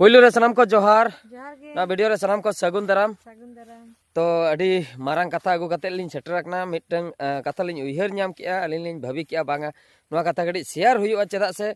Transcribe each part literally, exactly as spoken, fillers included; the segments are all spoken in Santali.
ᱯᱳᱭᱞᱳ ᱨᱮ ᱥᱟᱱᱟᱢ ᱠᱚ ᱡᱚᱦᱟᱨ᱾ ᱡᱚᱦᱟᱨ ᱜᱮ᱾ ᱱᱚᱣᱟ ᱵᱷᱤᱰᱤᱭᱳ ᱨᱮ ᱥᱟᱱᱟᱢ ᱠᱚ ᱥᱟᱹᱜᱩᱱ ᱫᱟᱨᱟᱢ᱾ ᱥᱟᱹᱜᱩᱱ ᱫᱟᱨᱟᱢ᱾ ᱛᱚ, ᱟᱹᱰᱤ ᱢᱟᱨᱟᱝ ᱠᱟᱛᱷᱟ ᱟᱹᱜᱩ ᱠᱟᱛᱮ ᱞᱤᱧ ᱥᱮᱴᱮᱨ ᱟᱠᱟᱱᱟ᱾ ᱢᱤᱫᱴᱟᱝ, ᱟ, ᱠᱟᱛᱷᱟ ᱞᱤᱧ ᱩᱭᱦᱟᱹᱨ ᱧᱟᱢ ᱠᱮᱜᱼᱟ, ᱟᱹᱞᱤᱧ ᱞᱤᱧ ᱵᱷᱟᱹᱵᱤ ᱠᱮᱜᱼᱟ, ᱵᱟᱝᱟ, ᱱᱚᱣᱟ ᱠᱟᱛᱷᱟ ᱠᱟᱹᱴᱤᱡ ᱥᱮᱭᱟᱨ ᱦᱩᱭᱩᱜᱼᱟ, ᱪᱮᱫᱟᱜ ᱥᱮ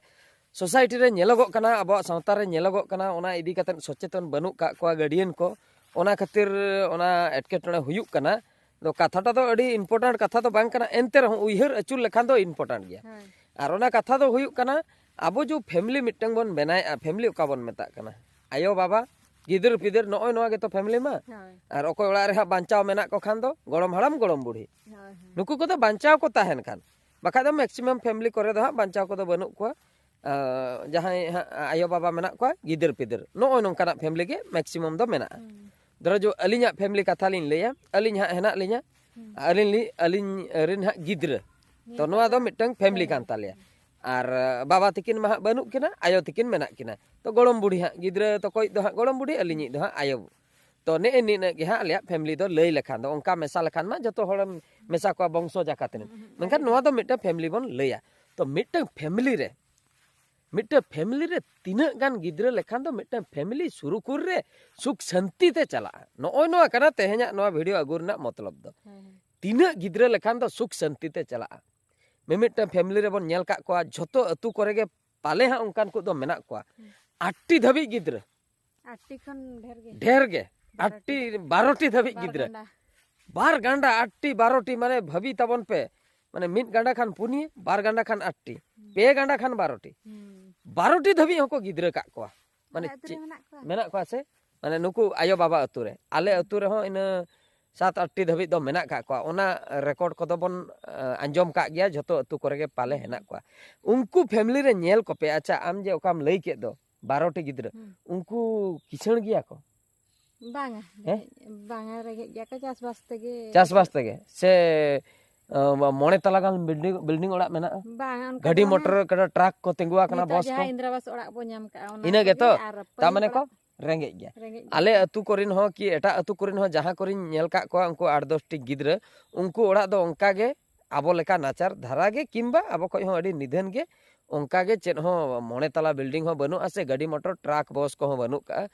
ᱥᱳᱥᱟᱭᱴᱤ ᱨᱮ ᱧᱮᱞᱚᱜᱚᱜ ᱠᱟᱱᱟ, ᱟᱵᱚᱣᱟᱜ ᱥᱟᱶᱛᱟ ᱨᱮ ᱧᱮᱞᱚᱜᱚᱜ ᱠᱟᱱᱟ, ᱚᱱᱟ ᱤᱫᱤ ᱠᱟᱛᱮ ᱥᱚᱪᱮᱛᱚᱱ ᱵᱟᱹᱱᱩᱜ ᱠᱟᱜ ᱠᱚᱣᱟ ᱜᱟᱨᱰᱤᱭᱟᱱ ᱠᱚ, ᱚᱱᱟ ᱠᱷᱟᱹᱛᱤᱨ ᱚᱱᱟ ᱮᱴᱠᱮᱴᱚᱬᱮ ᱦᱩᱭᱩᱜ ᱠᱟᱱᱟ᱾ ᱫᱚ ᱠᱟᱛᱷᱟᱴᱟ ᱫᱚ ᱟᱹᱰᱤ ᱤᱢᱯᱚᱨᱴᱮᱱᱴ ᱠᱟᱛᱷᱟ ᱫᱚ ᱵᱟᱝ ᱠᱟᱱᱟ, ᱮᱱᱛᱮ ᱨᱮᱦᱚᱸ ᱩᱭᱦᱟᱹᱨ ᱟᱹᱪᱩᱨ ᱞᱮᱠᱷᱟᱱ ᱫᱚ ᱤᱢᱯᱚᱨᱴᱮᱱᱴ ᱜᱮᱭᱟ᱾ ᱦᱳᱭ᱾ ᱟᱨ ᱚᱱᱟ ᱠᱟᱛᱷᱟ ᱫᱚ ᱦᱩᱭᱩᱜ ᱠᱟᱱᱟ, ᱟᱵᱚ ᱡᱚ ᱯᱷᱮᱢᱤᱞᱤ ᱢᱤᱫᱴᱟᱝ ᱵᱚᱱ ᱵᱮᱱᱟᱣᱮᱫᱼᱟ, ᱯᱷᱮᱢᱤᱞᱤ ᱚᱠᱟ ᱵᱚᱱ ᱢᱮᱛᱟᱜ ᱠᱟᱱᱟ? ᱟᱭᱳ ᱵᱟᱵᱟ, ᱜᱤᱫᱟᱹᱨ ᱯᱤᱫᱟᱹᱨ, ᱱᱚᱜᱼᱚᱭ ᱱᱚᱣᱟ ᱜᱮᱛᱚ ᱯᱷᱮᱢᱤᱞᱤ ᱢᱟ᱾ ᱦᱳᱭ᱾ ᱟᱨ ᱚᱠᱚᱭ ᱚᱲᱟᱜ ᱨᱮ ᱦᱟᱸᱜ ᱵᱟᱧᱪᱟᱣ ᱢᱮᱱᱟᱜ ᱠᱚ ᱠᱷᱟᱱ ᱫᱚ ᱜᱚᱲᱚᱢ ᱦᱟᱲᱟᱢ ᱜᱚᱲᱚᱢ ᱵᱩᱲᱦᱤ, ᱦᱳᱭ, ᱦᱳᱭ᱾ ᱱᱩᱠᱩ ᱠᱚᱫᱚ ᱵᱟᱧᱪᱟᱣ ᱠᱚ ᱛᱟᱦᱮᱱ ᱠᱷᱟᱱ, ᱵᱟᱠᱷᱟᱡ ᱫᱚ ᱢᱮᱠᱥᱤᱢᱟᱢ ᱯᱷᱮᱢᱤᱞᱤ ᱠᱚᱨᱮ ᱫᱚ ᱦᱟᱸᱜ ᱵᱟᱧᱪᱟᱣ ᱠᱚᱫᱚ ᱵᱟᱹᱱᱩᱜ ᱠᱚᱣᱟ᱾ ᱟᱸ, ᱡᱟᱦᱟᱸᱭ ᱦᱟᱸᱜ ᱟᱭᱳ ᱵᱟᱵᱟ ᱢᱮᱱᱟᱜ ᱠᱚᱣᱟ, ᱜᱤᱫᱟᱹᱨ ᱯᱤᱫᱟᱹᱨ, ᱱᱚᱜᱼᱚᱭ ᱱᱚᱝᱠᱟᱱᱟᱜ ᱯᱷᱮᱢᱤᱞᱤ ᱜᱮ ᱢᱮᱠᱥᱤᱢᱟᱢ ᱫᱚ ᱢᱮᱱᱟᱜᱼᱟ᱾ ᱦᱩᱸ᱾ ᱫᱷᱚᱨᱚ ᱡᱚ ᱟᱹᱞᱤᱧᱟᱜ ᱯᱷᱮᱢᱤᱞᱤ ᱠᱟᱛᱷᱟ ᱞᱤᱧ ᱞᱟᱹᱭᱟ, ᱟᱹᱞᱤᱧ ᱦᱟᱸᱜ ᱦᱮᱱᱟᱜ ᱞᱤᱧᱟ, ᱦᱩᱸ᱾ ᱟᱹᱞᱤᱧ ᱞᱤ-, ᱟᱹᱞᱤᱧ ᱨᱮᱱ ᱦᱟᱸᱜ ᱜᱤᱫᱽᱨᱟᱹ᱾ ᱛᱚ, ᱱᱤᱛᱚᱜ ᱱᱚᱣᱟ ᱫᱚ ᱫᱚ ᱢᱤᱫᱴᱟᱝ ᱯᱷᱮᱢᱤᱞᱤ ᱯᱷᱮᱢᱤᱞᱤ᱾ ᱠᱟᱱ ᱛᱟᱞᱮᱭᱟ᱾ ᱟᱨ, ᱟᱸ, ᱵᱟᱵᱟ ᱛᱤᱠᱤᱱ ᱢᱟ ᱦᱟᱸᱜ ᱵᱟᱹᱱᱩᱜ ᱠᱤᱱᱟ, ᱟᱭᱳ ᱛᱤᱠᱤᱱ ᱢᱮᱱᱟᱜ ᱠᱤᱱᱟ᱾ ᱛᱚ, ᱜᱚᱲᱚᱢ ᱵᱩᱲᱦᱤ ᱦᱟᱸᱜ ᱜᱤᱫᱽᱨᱟᱹ ᱛᱚᱠᱚᱭᱤᱡ ᱫᱚ ᱦᱟᱸᱜ ᱜᱚᱲᱚᱢ ᱵᱩᱲᱦᱤ, ᱟᱹᱞᱤᱧᱤᱡ ᱫᱚ ᱦᱟᱸᱜ ᱟᱭᱳ᱾ ᱛᱚ, ᱱᱮᱜᱼᱮ ᱱᱤᱱᱟᱹᱜ ᱜᱮ ᱦᱟᱸᱜ ᱟᱞᱮᱭᱟᱜ ᱯᱷᱮᱢᱤᱞᱤ ᱫᱚ ᱞᱟᱹᱭ ᱞᱮᱠᱷᱟᱱ ᱫᱚ, ᱚᱱᱠᱟ ᱢᱮᱥᱟ ᱞᱮᱠᱷᱟᱱ ᱢᱟ ᱡᱚᱛᱚ ᱦᱚᱲᱮᱢ ᱢᱮᱥᱟ ᱠᱚᱣᱟ, ᱵᱚᱝᱥᱚ ᱡᱟᱠᱟᱛ ᱨᱮᱱ᱾ ᱦᱩᱸ, ᱦᱩᱸ, ᱢᱮᱱᱠᱷᱟᱱ ᱟᱹᱰᱤ ᱱᱚᱣᱟ ᱫᱚ ᱢᱟᱨᱟᱝ᱾ ᱢᱤᱫᱴᱟᱝ ᱯᱷᱮᱢᱤᱞᱤ ᱵᱚᱱ ᱞᱟᱹᱭᱟ᱾ ᱛᱚ, ᱢᱤᱫᱴᱟᱝ ᱯᱷᱮᱢᱤᱞᱤ ᱨᱮ, ᱢᱤᱫᱴᱟᱝ ᱯᱷᱮᱢᱤᱞᱤ ᱨᱮ ᱛᱤᱱᱟᱹᱜ ᱜᱟᱱ ᱜᱤᱫᱽᱨᱟᱹ ᱞᱮᱠᱷᱟᱱ ᱫᱚ ᱢᱤᱫᱴᱟᱝ ᱯᱷᱮᱢᱤᱞᱤ ᱥᱩᱨᱩᱠᱩᱨ ᱨᱮ ᱥᱩᱠ ᱥᱟᱹᱱᱛᱤ ᱛᱮ ᱪᱟᱞᱟᱜᱼᱟ? ᱱᱚᱜᱼᱚᱭ ᱱᱚᱣᱟ ᱠᱟᱱᱟ ᱛᱮᱦᱮᱧᱟᱜ ᱱᱚᱣᱟ ᱵᱷᱤᱰᱤᱭᱳ ᱟᱹᱜᱩ ᱨᱮᱱᱟᱜ ᱢᱚᱛᱞᱚᱵ ᱫᱚ᱾ ᱦᱮᱸ, ᱦᱮᱸ᱾ ᱛᱤᱱᱟᱹᱜ ᱜᱤᱫᱽᱨᱟᱹ ᱞᱮᱠᱷᱟᱱ ᱫᱚ ᱥᱩᱠ ᱥᱟᱹᱱᱛᱤ ᱛᱮ ᱪᱟᱞᱟᱜᱼᱟ? ᱢᱤᱢᱤᱫᱴᱟᱝ ᱯᱷᱮᱢᱤᱞᱤ ᱨᱮᱵᱚᱱ ᱧᱮᱞ ᱠᱟᱜ ᱠᱚᱣᱟ, ᱡᱷᱚᱛᱚ ᱟᱹᱛᱩ ᱠᱚᱨᱮ ᱜᱮ ᱯᱟᱞᱮ ᱦᱟᱸᱜ ᱚᱱᱠᱟᱱ ᱠᱚ ᱫᱚ ᱢᱮᱱᱟᱜ ᱠᱚᱣᱟ᱾ ᱦᱩᱸ᱾ ᱟᱴᱴᱤ ᱫᱷᱟᱹᱵᱤᱡ ᱜᱤᱫᱽᱨᱟᱹ᱾ ᱟᱴᱴᱤ ᱠᱷᱚᱱ ᱰᱷᱮᱨ ᱜᱮ? ᱰᱷᱮᱨ ᱜᱮ᱾ ᱵᱟᱨᱚᱴᱤ᱾ ᱟᱴᱴᱤ, ᱵᱟᱨᱚᱴᱤ ᱫᱷᱟᱹᱵᱤᱡ ᱵᱟᱨ ᱜᱤᱫᱽᱨᱟᱹ᱾ ᱜᱟᱱᱰᱟ᱾ ᱵᱟᱨ ᱜᱟᱱᱰᱟ, ᱟᱴᱴᱤ, ᱵᱟᱨᱚᱴᱤ, ᱢᱟᱱᱮ ᱵᱷᱟᱹᱵᱤ ᱛᱟᱵᱚᱱ ᱯᱮ᱾ ᱢᱟᱱᱮ ᱢᱤᱫ ᱜᱟᱱᱰᱟ ᱠᱷᱟᱱ ᱯᱩᱱᱭᱟᱹ, ᱵᱟᱨ ᱜᱟᱱᱰᱟ ᱠᱷᱟᱱ ᱟᱴᱴᱤ, ᱦᱩᱸ᱾ ᱯᱮ ᱜᱟᱱᱰᱟ ᱠᱷᱟᱱ ᱵᱟᱨᱚᱴᱤ᱾ ᱦᱩᱸ᱾ ᱵᱟᱨᱚᱴᱤ ᱫᱷᱟᱹᱵᱤᱡ ᱦᱚᱸᱠᱚ ᱜᱤᱫᱽᱨᱟᱹ ᱠᱟᱜ ᱠᱚᱣᱟ᱾ ᱢᱟᱱᱮ ᱟᱞᱮ ᱟᱹᱛᱩ ᱨᱮ ᱪᱮᱫ ᱢᱮᱱᱟᱜ ᱠᱚᱣᱟ᱾ ᱢᱮᱱᱟᱜ ᱠᱚᱣᱟ ᱥᱮ? ᱢᱟᱱᱮ ᱱᱩᱠᱩ ᱟᱭᱳ ᱵᱟᱵᱟ ᱟᱹᱛᱩ ᱨᱮ᱾ ᱟᱞᱮ ᱦᱩᱸ᱾ ᱟᱹᱛᱩ ᱨᱮᱦᱚᱸ ᱤᱱᱟᱹ ᱥᱟᱛ ᱟᱴᱴᱤ ᱫᱷᱟᱹᱵᱤᱡ ᱫᱚ ᱢᱮᱱᱟᱜ ᱠᱟᱜ ᱠᱚᱣᱟ᱾ ᱚᱱᱟ ᱨᱮᱠᱚᱨᱰ ᱠᱚᱫᱚ ᱵᱚᱱ, ᱮ, ᱟᱸᱡᱚᱢ ᱠᱟᱜ ᱜᱮᱭᱟ, ᱡᱷᱚᱛᱚ ᱟᱹᱛᱩ ᱠᱚᱨᱮ ᱜᱮ ᱯᱟᱞᱮ ᱦᱩᱸ᱾ ᱦᱮᱱᱟᱜ ᱠᱚᱣᱟ᱾ ᱩᱱᱠᱩ ᱯᱷᱮᱢᱤᱞᱤ ᱨᱮ ᱧᱮᱞ ᱠᱚᱯᱮ, ᱟᱪᱪᱷᱟ, ᱟᱢ ᱡᱮ ᱚᱠᱟᱢ ᱞᱟᱹᱭ ᱠᱮᱫ ᱫᱚ, ᱵᱟᱨᱚᱴᱤ ᱜᱤᱫᱽᱨᱟᱹ, ᱦᱩᱸ᱾ ᱩᱱᱠᱩ ᱠᱤᱥᱟᱹᱬ ᱜᱮᱭᱟ ᱠᱚ? ᱵᱟᱝᱟ, ᱦᱮᱸ? ᱨᱮᱸᱜᱮᱡ, ᱵᱟᱝᱟ, ᱨᱮᱸᱜᱮᱡ ᱜᱮᱭᱟ ᱠᱚ, ᱪᱟᱥᱵᱟᱥ ᱛᱮᱜᱮ᱾ ᱪᱟᱥᱵᱟᱥ ᱛᱮᱜᱮ? ᱥᱮ, ᱚ, ᱢᱚᱬᱮ ᱛᱟᱞᱟ ᱜᱟᱱ ᱵᱤᱞᱰᱤᱝ, ᱵᱤᱞᱰᱤᱝ ᱚᱲᱟᱜ ᱢᱮᱱᱟᱜᱼᱟ? ᱵᱟᱝᱟ, ᱚᱱᱠᱟ ᱜᱟᱹᱰᱤ ᱫᱚ ᱵᱟᱝᱟ᱾ ᱢᱚᱴᱚᱨ, ᱠᱟᱰᱟ, ᱴᱨᱟᱠ ᱠᱚ ᱛᱤᱸᱜᱩ ᱟᱠᱟᱱᱟ, ᱱᱤᱛᱚᱜ ᱵᱚᱥ ᱠᱚ? ᱡᱟᱦᱟᱸ ᱤᱱᱫᱨᱟ ᱟᱵᱟᱥ ᱚᱲᱟᱜ ᱵᱚ ᱧᱟᱢ ᱠᱟᱜᱼᱟ, ᱚᱱᱟ ᱤᱱᱟᱹ ᱠᱚᱜᱮ ᱜᱮᱛᱚ? ᱟᱨ ᱛᱟᱨ ᱯᱟᱹᱦᱤᱞ ᱢᱟᱱᱮ ᱠᱚ ᱚᱲᱟᱜ᱾ ᱨᱮᱸᱜᱮᱡ ᱜᱮᱭᱟ᱾ ᱟᱞᱮ ᱟᱹᱛᱩ ᱠᱚᱨᱮᱱ ᱦᱚᱸ ᱠᱤ ᱮᱴᱟᱜ ᱟᱹᱛᱩ ᱠᱚᱨᱮᱱ ᱦᱚᱸ ᱡᱟᱦᱟᱸ ᱠᱚᱨᱮᱧ ᱧᱮᱞ ᱠᱟᱜ ᱠᱚᱣᱟ, ᱩᱱᱠᱩ ᱟᱴ ᱫᱚᱥ ᱴᱤ ᱜᱤᱫᱽᱨᱟᱹ, ᱩᱱᱠᱩ ᱚᱲᱟᱜ ᱫᱚ ᱚᱱᱠᱟ ᱜᱮ ᱟᱵᱚ ᱞᱮᱠᱟ ᱱᱟᱪᱟᱨ ᱫᱷᱟᱨᱟ ᱜᱮ, ᱠᱤᱢᱵᱟ ᱟᱵᱚ ᱠᱷᱚᱡ ᱦᱚᱸ ᱟᱹᱰᱤ ᱱᱤᱫᱷᱟᱹᱱ ᱜᱮ ᱚᱱᱠᱟ ᱜᱮ ᱪᱮᱫ ᱦᱚᱸ ᱢᱚᱬᱮ ᱛᱟᱞᱟ ᱵᱤᱞᱰᱤᱝ ᱦᱚᱸ ᱵᱟᱹᱱᱩᱜᱼᱟ, ᱥᱮ ᱜᱟᱹᱰᱤ ᱢᱚᱴᱚᱨ ᱴᱨᱟᱠ ᱵᱚᱥ ᱠᱚᱦᱚᱸ ᱵᱟᱹᱱᱩᱜ ᱠᱟᱜᱼᱟ,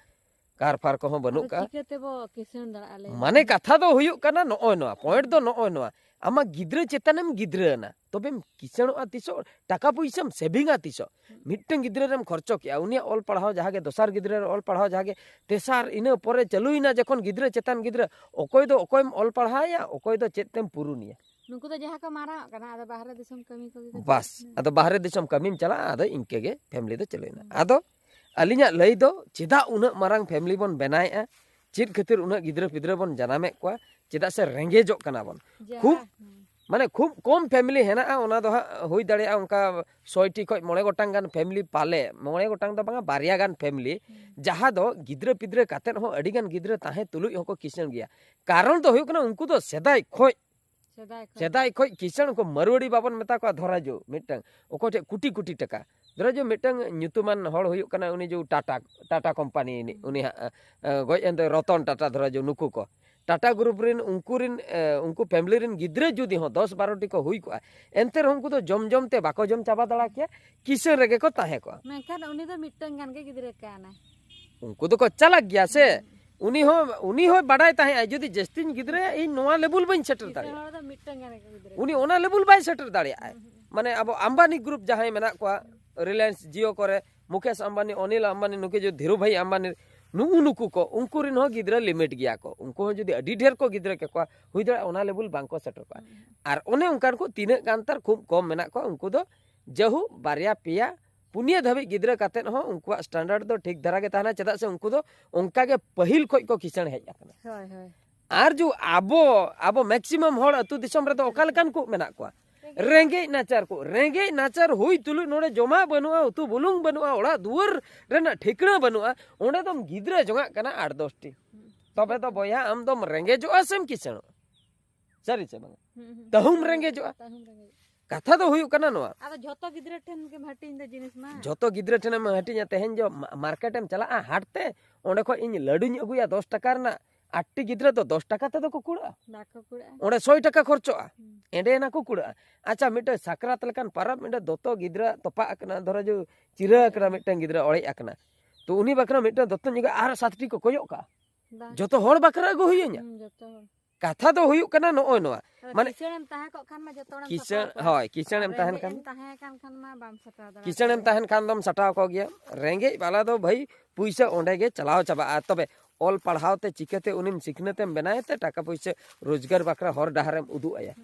ᱠᱟᱨ ᱯᱷᱟᱨ ᱠᱚᱦᱚᱸ ᱵᱟᱹᱱᱩᱜ ᱟᱫᱚ ᱠᱟᱜᱼᱟ᱾ ᱪᱤᱠᱟᱹ ᱛᱮᱵᱚ ᱠᱤᱥᱟᱹᱬ ᱫᱟᱲᱮᱭᱟᱜᱼᱟ, ᱞᱟᱹᱭ ᱢᱟᱱᱮ ᱢᱮ? ᱠᱟᱛᱷᱟ ᱫᱚ ᱦᱩᱭᱩᱜ ᱠᱟᱱᱟ ᱱᱚᱜᱼᱚᱭ ᱱᱚᱣᱟ, ᱯᱚᱭᱮᱱᱴ ᱫᱚ ᱱᱚᱜᱼᱚᱭ ᱱᱚᱣᱟ, ᱟᱢᱟᱜ ᱜᱤᱫᱽᱨᱟᱹ ᱪᱮᱛᱟᱱᱮᱢ ᱜᱤᱫᱽᱨᱟᱹ ᱟᱱᱟ, ᱛᱚᱵᱮᱢ ᱠᱤᱥᱟᱹᱬᱚᱜᱼᱟ ᱛᱤᱥᱚᱜ? ᱴᱟᱠᱟ ᱯᱚᱭᱥᱟᱢ ᱥᱮᱵᱷᱤᱝᱟ ᱛᱤᱥᱚᱜ? ᱦᱩᱸ᱾ ᱢᱤᱫᱴᱟᱝ ᱜᱤᱫᱽᱨᱟᱹ ᱨᱮᱢ ᱠᱷᱚᱨᱪᱚ ᱠᱮᱜᱼᱟ, ᱩᱱᱤᱭᱟᱜ ᱚᱞ ᱯᱟᱲᱦᱟᱣ ᱡᱟᱦᱟᱸ ᱜᱮ, ᱫᱚᱥᱟᱨ ᱜᱤᱫᱽᱨᱟᱹ ᱨᱮ ᱚᱞ ᱯᱟᱲᱦᱟᱣ ᱡᱟᱦᱟᱸ ᱜᱮ, ᱛᱮᱥᱟᱨ, ᱤᱱᱟᱹ ᱯᱚᱨᱮ ᱪᱟᱹᱞᱩᱭᱮᱱᱟ ᱡᱚᱠᱷᱚᱱ ᱜᱤᱫᱽᱨᱟᱹ ᱪᱮᱛᱟᱱ ᱜᱤᱫᱽᱨᱟᱹ, ᱚᱠᱚᱭ ᱫᱚ ᱚᱠᱚᱭᱮᱢ ᱚᱞ ᱯᱟᱲᱦᱟᱣᱮᱭᱟ, ᱚᱠᱚᱭ ᱫᱚ ᱪᱮᱫ ᱛᱮᱢ ᱯᱩᱨᱩᱱᱮᱭᱟ? ᱱᱩᱠᱩ ᱫᱚ ᱡᱟᱦᱟᱸ ᱠᱚ ᱢᱟᱨᱟᱝᱚᱜ ᱠᱟᱱᱟ, ᱟᱫᱚ ᱵᱟᱦᱨᱮ ᱫᱤᱥᱚᱢ ᱠᱟᱹᱢᱤ ᱠᱚᱜᱮ ᱠᱚ ᱵᱟᱥ, ᱪᱟᱞᱟᱜ ᱠᱟᱱᱟ᱾ ᱟᱫᱚ ᱵᱟᱦᱨᱮ ᱫᱤᱥᱚᱢ ᱠᱟᱹᱢᱤᱢ ᱪᱟᱞᱟᱜᱼᱟ, ᱟᱫᱚ ᱤᱱᱠᱟᱹ ᱜᱮ ᱯᱷᱮᱢᱞᱤ ᱫᱚ ᱪᱟᱹᱞᱩᱭᱮᱱᱟ᱾ ᱦᱩᱸ᱾ ᱟᱫᱚ ᱟᱹᱞᱤᱧᱟᱜ ᱞᱟᱹᱭ ᱫᱚ, ᱪᱮᱫᱟᱜ ᱩᱱᱟᱹᱜ ᱢᱟᱨᱟᱝ ᱯᱷᱮᱢᱞᱤ ᱵᱚᱱ ᱵᱮᱱᱟᱣᱮᱫᱼᱟ? ᱪᱮᱫ ᱠᱷᱟᱹᱛᱤᱨ ᱩᱱᱟᱹᱜ ᱜᱤᱫᱽᱨᱟᱹ ᱯᱤᱫᱽᱨᱟᱹ ᱵᱚᱱ ᱡᱟᱱᱟᱢᱮᱫ ᱠᱚᱣᱟ? ᱪᱮᱫᱟᱜ ᱥᱮ ᱨᱮᱸᱜᱮᱡᱚᱜ ᱠᱟᱱᱟ ᱵᱚᱱ᱾ ᱡᱟᱦᱟᱸ, ᱠᱷᱩᱵ, ᱦᱩᱸ᱾ ᱢᱟᱱᱮ ᱠᱷᱩᱵ ᱠᱚᱢ ᱯᱷᱮᱢᱞᱤ ᱦᱮᱱᱟᱜᱼᱟ, ᱚᱱᱟ ᱫᱚ ᱦᱟᱸᱜ ᱦᱩᱭ ᱫᱟᱲᱮᱭᱟᱜᱼᱟ ᱚᱱᱠᱟ ᱥᱚᱭᱴᱤ ᱠᱷᱚᱡ ᱢᱚᱬᱮ ᱜᱚᱴᱟᱝ ᱜᱟᱱ ᱯᱷᱮᱢᱞᱤ, ᱯᱟᱞᱮ ᱢᱚᱬᱮ ᱜᱚᱴᱟᱝ ᱫᱚ ᱵᱟᱝᱟ, ᱵᱟᱨᱭᱟ ᱜᱟᱱ ᱯᱷᱮᱢᱞᱤ, ᱦᱩᱸ᱾ ᱡᱟᱦᱟᱸ ᱫᱚ ᱜᱤᱫᱽᱨᱟᱹ ᱯᱤᱫᱽᱨᱟᱹ ᱠᱟᱛᱮᱫ ᱦᱚᱸ ᱟᱹᱰᱤ ᱜᱟᱱ ᱜᱤᱫᱽᱨᱟᱹ ᱛᱟᱦᱮᱸ ᱛᱩᱞᱩᱡ ᱦᱚᱸᱠᱚ ᱠᱤᱥᱟᱹᱬ ᱜᱮᱭᱟ᱾ ᱠᱟᱨᱚᱱ ᱫᱚ ᱦᱩᱭᱩᱜ ᱠᱟᱱᱟ, ᱩᱱᱠᱩ ᱫᱚ ᱥᱮᱫᱟᱭ ᱠᱷᱚᱡ ᱥᱮᱫᱟᱭ ᱠᱷᱚᱱ᱾ ᱥᱮᱫᱟᱭ ᱠᱷᱚᱡ ᱠᱤᱥᱟᱹᱬ ᱠᱚ, ᱢᱟᱨᱣᱟᱲᱤ ᱵᱟᱵᱚᱱ ᱢᱮᱛᱟ ᱠᱚᱣᱟ, ᱫᱷᱚᱨᱟ ᱡᱚ ᱢᱤᱫᱴᱟᱝ, ᱚᱠᱚᱭ ᱴᱷᱮᱡ ᱠᱩᱴᱤ ᱠᱩᱴᱤ ᱴᱟᱠᱟ, ᱫᱷᱚᱨᱟ ᱡᱚ ᱢᱤᱫᱴᱟᱝ ᱧᱩᱛᱩᱢᱟᱱ ᱦᱚᱲ ᱦᱩᱭᱩᱜ ᱠᱟᱱᱟ ᱩᱱᱤ ᱡᱚ ᱴᱟᱴᱟ, ᱴᱟᱴᱟ ᱠᱳᱢᱯᱟᱱᱤ ᱨᱤᱱᱤᱡ, ᱦᱩᱸ᱾ ᱩᱱᱤ ᱦᱟᱸᱜ, ᱮ, ᱜᱚᱡ ᱮᱱ ᱫᱚᱭ ᱨᱚᱛᱚᱱ ᱴᱟᱴᱟ, ᱫᱷᱚᱨᱟ ᱡᱚ ᱱᱩᱠᱩ ᱠᱚ, ᱴᱟᱴᱟ ᱜᱨᱩᱯ ᱨᱤᱱ ᱩᱱᱠᱩ ᱨᱤᱱ, ᱮ, ᱩᱱᱠᱩ ᱯᱷᱮᱢᱞᱤ ᱨᱤᱱ ᱜᱤᱫᱽᱨᱟᱹ ᱡᱩᱫᱤ ᱦᱚᱸ ᱫᱚᱥ ᱵᱟᱨᱚ ᱴᱤ ᱠᱚ ᱦᱩᱭ ᱠᱚᱜᱼᱟ, ᱮᱱᱛᱮ ᱨᱮᱦᱚᱸ ᱩᱱᱠᱩ ᱫᱚ ᱡᱚᱢ ᱡᱚᱢ ᱛᱮ ᱵᱟᱠᱚ ᱡᱚᱢ ᱪᱟᱵᱟ ᱫᱟᱲᱮ ᱠᱮᱭᱟ, ᱠᱤᱥᱟᱹᱬ ᱨᱮᱜᱮ ᱠᱚ ᱛᱟᱦᱮᱸ ᱠᱚᱜᱼᱟ᱾ ᱢᱮᱱᱠᱷᱟᱱ ᱩᱱᱤ ᱫᱚ ᱢᱤᱫᱴᱟᱝ ᱜᱟᱱ ᱜᱮ ᱜᱤᱫᱽᱨᱟᱹ ᱠᱟᱱᱟᱭ᱾ ᱩᱱᱠᱩ ᱫᱚᱠᱚ ᱪᱟᱞᱟᱠ ᱜᱮᱭᱟ ᱥᱮ᱾ ᱦᱩᱸ᱾ ᱩᱱᱤ ᱦᱚᱸ, ᱩᱱᱤ ᱦᱚᱸᱭ ᱵᱟᱰᱟᱭ ᱛᱟᱦᱮᱸᱜᱼᱟ, ᱡᱩᱫᱤ ᱡᱟᱹᱥᱛᱤᱧ ᱜᱤᱫᱽᱨᱟᱹᱭᱟ, ᱤᱧ ᱱᱚᱣᱟ ᱞᱮᱵᱩᱞ ᱵᱟᱹᱧ ᱥᱮᱴᱮᱨ ᱠᱤᱥᱟᱹᱬ ᱫᱟᱲᱮᱭᱟᱜᱼᱟ᱾ ᱦᱚᱲ ᱫᱚ ᱢᱤᱫᱴᱟᱝ ᱜᱟᱱ ᱜᱮᱠᱚ ᱜᱤᱫᱽᱨᱟᱹ ᱩᱱᱤ ᱠᱟᱱᱟ᱾ ᱚᱱᱟ ᱞᱮᱵᱩᱞ ᱵᱟᱭ ᱥᱮᱴᱮᱨ ᱫᱟᱲᱮᱭᱟᱜᱼᱟ᱾ ᱦᱩᱸ, ᱦᱩᱸ᱾ ᱢᱟᱱᱮ ᱟᱵᱚ ᱟᱢᱵᱟᱱᱤ ᱜᱨᱩᱯ ᱡᱟᱦᱟᱸᱭ ᱢᱮᱱᱟᱜ ᱠᱚᱣᱟ, ᱨᱤᱞᱟᱭᱮᱱᱥ ᱡᱤᱭᱳ ᱠᱚᱨᱮ, ᱢᱩᱠᱮᱥ ᱟᱢᱵᱟᱱᱤ, ᱚᱱᱤᱞ ᱟᱢᱵᱟᱱᱤ, ᱱᱩᱠᱩ ᱡᱩᱫᱤ ᱫᱷᱤᱨᱩ ᱵᱷᱟᱭ ᱟᱢᱵᱟᱱᱤ, ᱱᱩᱜᱼᱩ ᱱᱩᱠᱩ ᱠᱚ, ᱩᱱᱠᱩ ᱨᱤᱱ ᱦᱚᱸ ᱜᱤᱫᱽᱨᱟᱹ ᱞᱤᱢᱤᱴ ᱜᱮᱭᱟ ᱠᱚ᱾ ᱩᱱᱠᱩ ᱦᱚᱸ ᱡᱩᱫᱤ ᱟᱹᱰᱤ ᱰᱷᱮᱨ ᱠᱚ ᱜᱤᱫᱽᱨᱟᱹ ᱠᱮᱠᱚᱣᱟ, ᱦᱩᱭ ᱫᱟᱲᱮᱭᱟᱜᱼᱟ ᱚᱱᱟ ᱞᱮᱵᱩᱞ ᱵᱟᱝ ᱠᱚ ᱥᱮᱴᱮᱨ ᱠᱚᱜᱼᱟ᱾ ᱦᱩᱸ, ᱦᱩᱸ᱾ ᱟᱨ ᱚᱱᱮ ᱚᱱᱠᱟᱱ ᱠᱚ ᱛᱤᱱᱟᱹᱜ ᱜᱟᱱ ᱛᱟᱨ ᱠᱷᱩᱵ ᱠᱚᱢ ᱢᱮᱱᱟᱜ ᱠᱚᱣᱟ, ᱩᱱᱠᱩ ᱫᱚ ᱡᱟᱹᱦᱩ ᱵᱟᱨᱭᱟ ᱯᱮᱭᱟ ᱯᱩᱱᱭᱟᱹ ᱫᱷᱟᱹᱵᱤᱡ ᱜᱤᱫᱽᱨᱟᱹ ᱠᱟᱛᱮᱫ ᱦᱚᱸ ᱩᱱᱠᱩᱣᱟᱜ ᱥᱴᱮᱱᱰᱟᱨᱰ ᱫᱚ ᱴᱷᱤᱠ ᱫᱷᱟᱨᱟ ᱜᱮ ᱛᱟᱦᱮᱱᱟ, ᱪᱮᱫᱟᱜ ᱥᱮ ᱩᱱᱠᱩ ᱫᱚ ᱚᱱᱠᱟ ᱜᱮ ᱯᱟᱹᱦᱤᱞ ᱠᱷᱚᱡ ᱠᱚ ᱠᱤᱥᱟᱹᱬ ᱦᱮᱡ ᱟᱠᱟᱱᱟ᱾ ᱦᱳᱭ, ᱦᱳᱭ᱾ ᱟᱨ ᱡᱩ ᱟᱵᱚ, ᱟᱵᱚ ᱢᱮᱠᱥᱤᱢᱟᱢ ᱦᱚᱲ ᱟᱹᱛᱩ ᱫᱤᱥᱚᱢ ᱨᱮᱫᱚ ᱚᱠᱟ ᱞᱮᱠᱟᱱ ᱠᱚ ᱢᱮᱱᱟᱜ ᱠᱚᱣᱟ? ᱨᱮᱸᱜᱮᱡ᱾ ᱨᱮᱸᱜᱮᱡ ᱱᱟᱪᱟᱨ ᱠᱚ, ᱨᱮᱸᱜᱮᱡ ᱱᱟᱪᱟᱨ ᱦᱩᱭ ᱛᱩᱞᱩᱡ ᱱᱚᱰᱮ ᱡᱚᱢᱟᱜ ᱵᱟᱹᱱᱩᱜᱼᱟ, ᱩᱛᱩ ᱵᱩᱞᱩᱝ ᱵᱟᱹᱱᱩᱜᱼᱟ, ᱚᱲᱟᱜ ᱫᱩᱣᱟᱹᱨ ᱨᱮᱱᱟᱜ ᱴᱷᱤᱠᱟᱹᱱᱟ ᱵᱟᱹᱱᱩᱜᱼᱟ, ᱚᱸᱰᱮ ᱫᱚᱢ ᱜᱤᱫᱽᱨᱟᱹ ᱡᱚᱝᱟᱜ ᱠᱟᱱᱟ ᱟᱴ ᱫᱚᱥ ᱴᱤ᱾ ᱦᱩᱸ᱾ ᱛᱚᱵᱮ ᱫᱚ ᱵᱚᱭᱦᱟ ᱟᱢ ᱫᱚᱢ ᱨᱮᱸᱜᱮᱡᱚᱜᱼᱟ ᱥᱮᱢ ᱠᱤᱥᱟᱹᱬᱚᱜᱼᱟ? ᱥᱟᱹᱨᱤ ᱥᱮ ᱵᱟᱝᱟ? ᱦᱩᱸ, ᱦᱩᱸ᱾ ᱛᱟᱹᱦᱩᱢ ᱨᱮᱸᱜᱮᱡᱚᱜᱼᱟ᱾ ᱛᱟᱹᱦᱩᱢ ᱨᱮᱸᱜᱮᱡᱚᱜᱼᱟ᱾ ᱠᱟᱛᱷᱟ ᱫᱚ ᱦᱩᱭᱩᱜ ᱠᱟᱱᱟ ᱱᱚᱣᱟ᱾ ᱟᱫᱚ ᱡᱷᱚᱛᱚ ᱜᱤᱫᱽᱨᱟᱹ ᱴᱷᱮᱱ ᱜᱮᱢ ᱦᱟᱹᱴᱤᱧ ᱫᱟ ᱡᱤᱱᱤᱥ ᱢᱟ᱾ ᱡᱷᱚᱛᱚ ᱜᱤᱫᱽᱨᱟᱹ ᱴᱷᱮᱱᱮᱢ ᱦᱟᱹᱴᱤᱧᱟ᱾ ᱛᱮᱦᱮᱧ ᱡᱚ ᱢᱟ-, ᱢᱟᱨᱠᱮᱴ ᱮᱢ ᱪᱟᱞᱟᱜᱼᱟ, ᱦᱟᱴ ᱛᱮ, ᱚᱸᱰᱮ ᱠᱷᱚᱡ ᱤᱧ ᱞᱟᱹᱰᱩᱧ ᱟᱹᱜᱩᱭᱟ ᱫᱚᱥ ᱴᱟᱠᱟ ᱨᱮᱱᱟᱜ, ᱟᱴᱴᱤ ᱜᱤᱫᱽᱨᱟᱹ ᱫᱚ ᱫᱚᱥ ᱴᱟᱠᱟ ᱛᱮᱫᱚ ᱠᱚ ᱠᱩᱲᱟᱹᱜᱼᱟ? ᱵᱟᱠᱚ ᱠᱩᱲᱟᱹᱜᱼᱟ᱾ ᱚᱸᱰᱮ ᱥᱚᱭ ᱴᱟᱠᱟ ᱠᱷᱚᱨᱪᱚᱜᱼᱟ᱾ ᱦᱩᱸ᱾ ᱮᱸᱰᱮ ᱮᱱᱟ ᱠᱚ ᱠᱩᱲᱟᱹᱜᱼᱟ᱾ ᱟᱪᱪᱷᱟ, ᱢᱤᱫᱴᱮᱱ ᱥᱟᱠᱨᱟᱛ ᱞᱮᱠᱟᱱ ᱯᱟᱨᱟᱵᱽ, ᱢᱤᱫᱴᱮᱱ ᱫᱚᱛᱚ ᱜᱤᱫᱽᱨᱟᱹ ᱛᱚᱯᱟᱜ ᱟᱠᱟᱱᱟ, ᱫᱷᱚᱨᱚ ᱡᱮ ᱪᱤᱨᱟᱹ ᱟᱠᱟᱱᱟ, ᱢᱤᱫᱴᱮᱱ ᱜᱤᱫᱽᱨᱟᱹ ᱚᱲᱮᱡ ᱟᱠᱟᱱᱟ, ᱛᱚ ᱩᱱᱤ ᱵᱟᱠᱷᱨᱟ ᱢᱤᱫᱴᱮᱱ ᱫᱚᱛᱚ ᱧᱚᱜ ᱟᱨ ᱥᱟᱛᱴᱤ ᱠᱚ ᱠᱚᱭᱚᱜ ᱠᱟᱜᱼᱟ᱾ ᱵᱟᱝ᱾ ᱡᱚᱛᱚ ᱦᱚᱲ ᱵᱟᱠᱷᱨᱟ ᱟᱹᱜᱩ ᱦᱩᱭ ᱟᱹᱧᱟ᱾ ᱦᱩᱸ, ᱡᱚᱛᱚ ᱦᱚᱲ᱾ ᱠᱟᱛᱷᱟ ᱫᱚ ᱦᱩᱭᱩᱜ ᱠᱟᱱᱟ ᱱᱚᱜᱼᱚᱭ ᱱᱚᱣᱟ, ᱟᱫᱚ ᱢᱟᱱᱮ ᱠᱤᱥᱟᱹᱬᱮᱢ ᱛᱟᱦᱮᱸ ᱠᱚᱜ ᱠᱷᱟᱱ ᱢᱟ ᱡᱚᱛᱚ ᱦᱚᱲᱮᱢ ᱠᱤᱥᱟᱹᱬ, ᱥᱟᱯᱲᱟᱣ ᱠᱚᱣᱟ᱾ ᱦᱳᱭ, ᱠᱤᱥᱟᱹᱬᱮᱢ ᱟᱨ ᱛᱟᱦᱮᱱ ᱨᱮᱸᱜᱮᱡ ᱠᱷᱟᱱ ᱮᱢ ᱫᱚ᱾ ᱛᱟᱦᱮᱸ ᱠᱟᱱ ᱠᱷᱟᱱ ᱢᱟ ᱵᱟᱢ ᱥᱟᱯᱲᱟᱣ ᱫᱟᱲᱮᱭᱟᱜᱼᱟ᱾ ᱠᱤᱥᱟᱹᱬᱮᱢ ᱛᱟᱦᱮᱱ ᱠᱷᱟᱱ ᱫᱚᱢ ᱥᱟᱴᱟᱣ ᱠᱚ ᱜᱮᱭᱟ᱾ ᱨᱮᱸᱜᱮᱡ ᱵᱟᱞᱟ ᱫᱚ ᱵᱷᱟᱹᱭ ᱯᱩᱭᱥᱟᱹ ᱚᱸᱰᱮ ᱜᱮ ᱪᱟᱞᱟᱣ ᱪᱟᱵᱟᱜᱼᱟ᱾ ᱛᱚᱵᱮ ᱚᱞ ᱯᱟᱲᱦᱟᱣ ᱛᱮ ᱪᱤᱠᱟᱹᱛᱮ ᱩᱱᱤᱢ ᱥᱤᱠᱷᱱᱟᱹᱛᱮᱢ ᱵᱮᱱᱟᱣᱮ ᱛᱮ ᱴᱟᱠᱟ ᱯᱩᱭᱥᱟᱹ ᱨᱳᱡᱽᱜᱟᱨ ᱵᱟᱠᱷᱨᱟ ᱦᱚᱨ ᱰᱟᱦᱟᱨᱮᱢ ᱩᱫᱩᱜ ᱟᱭᱟ?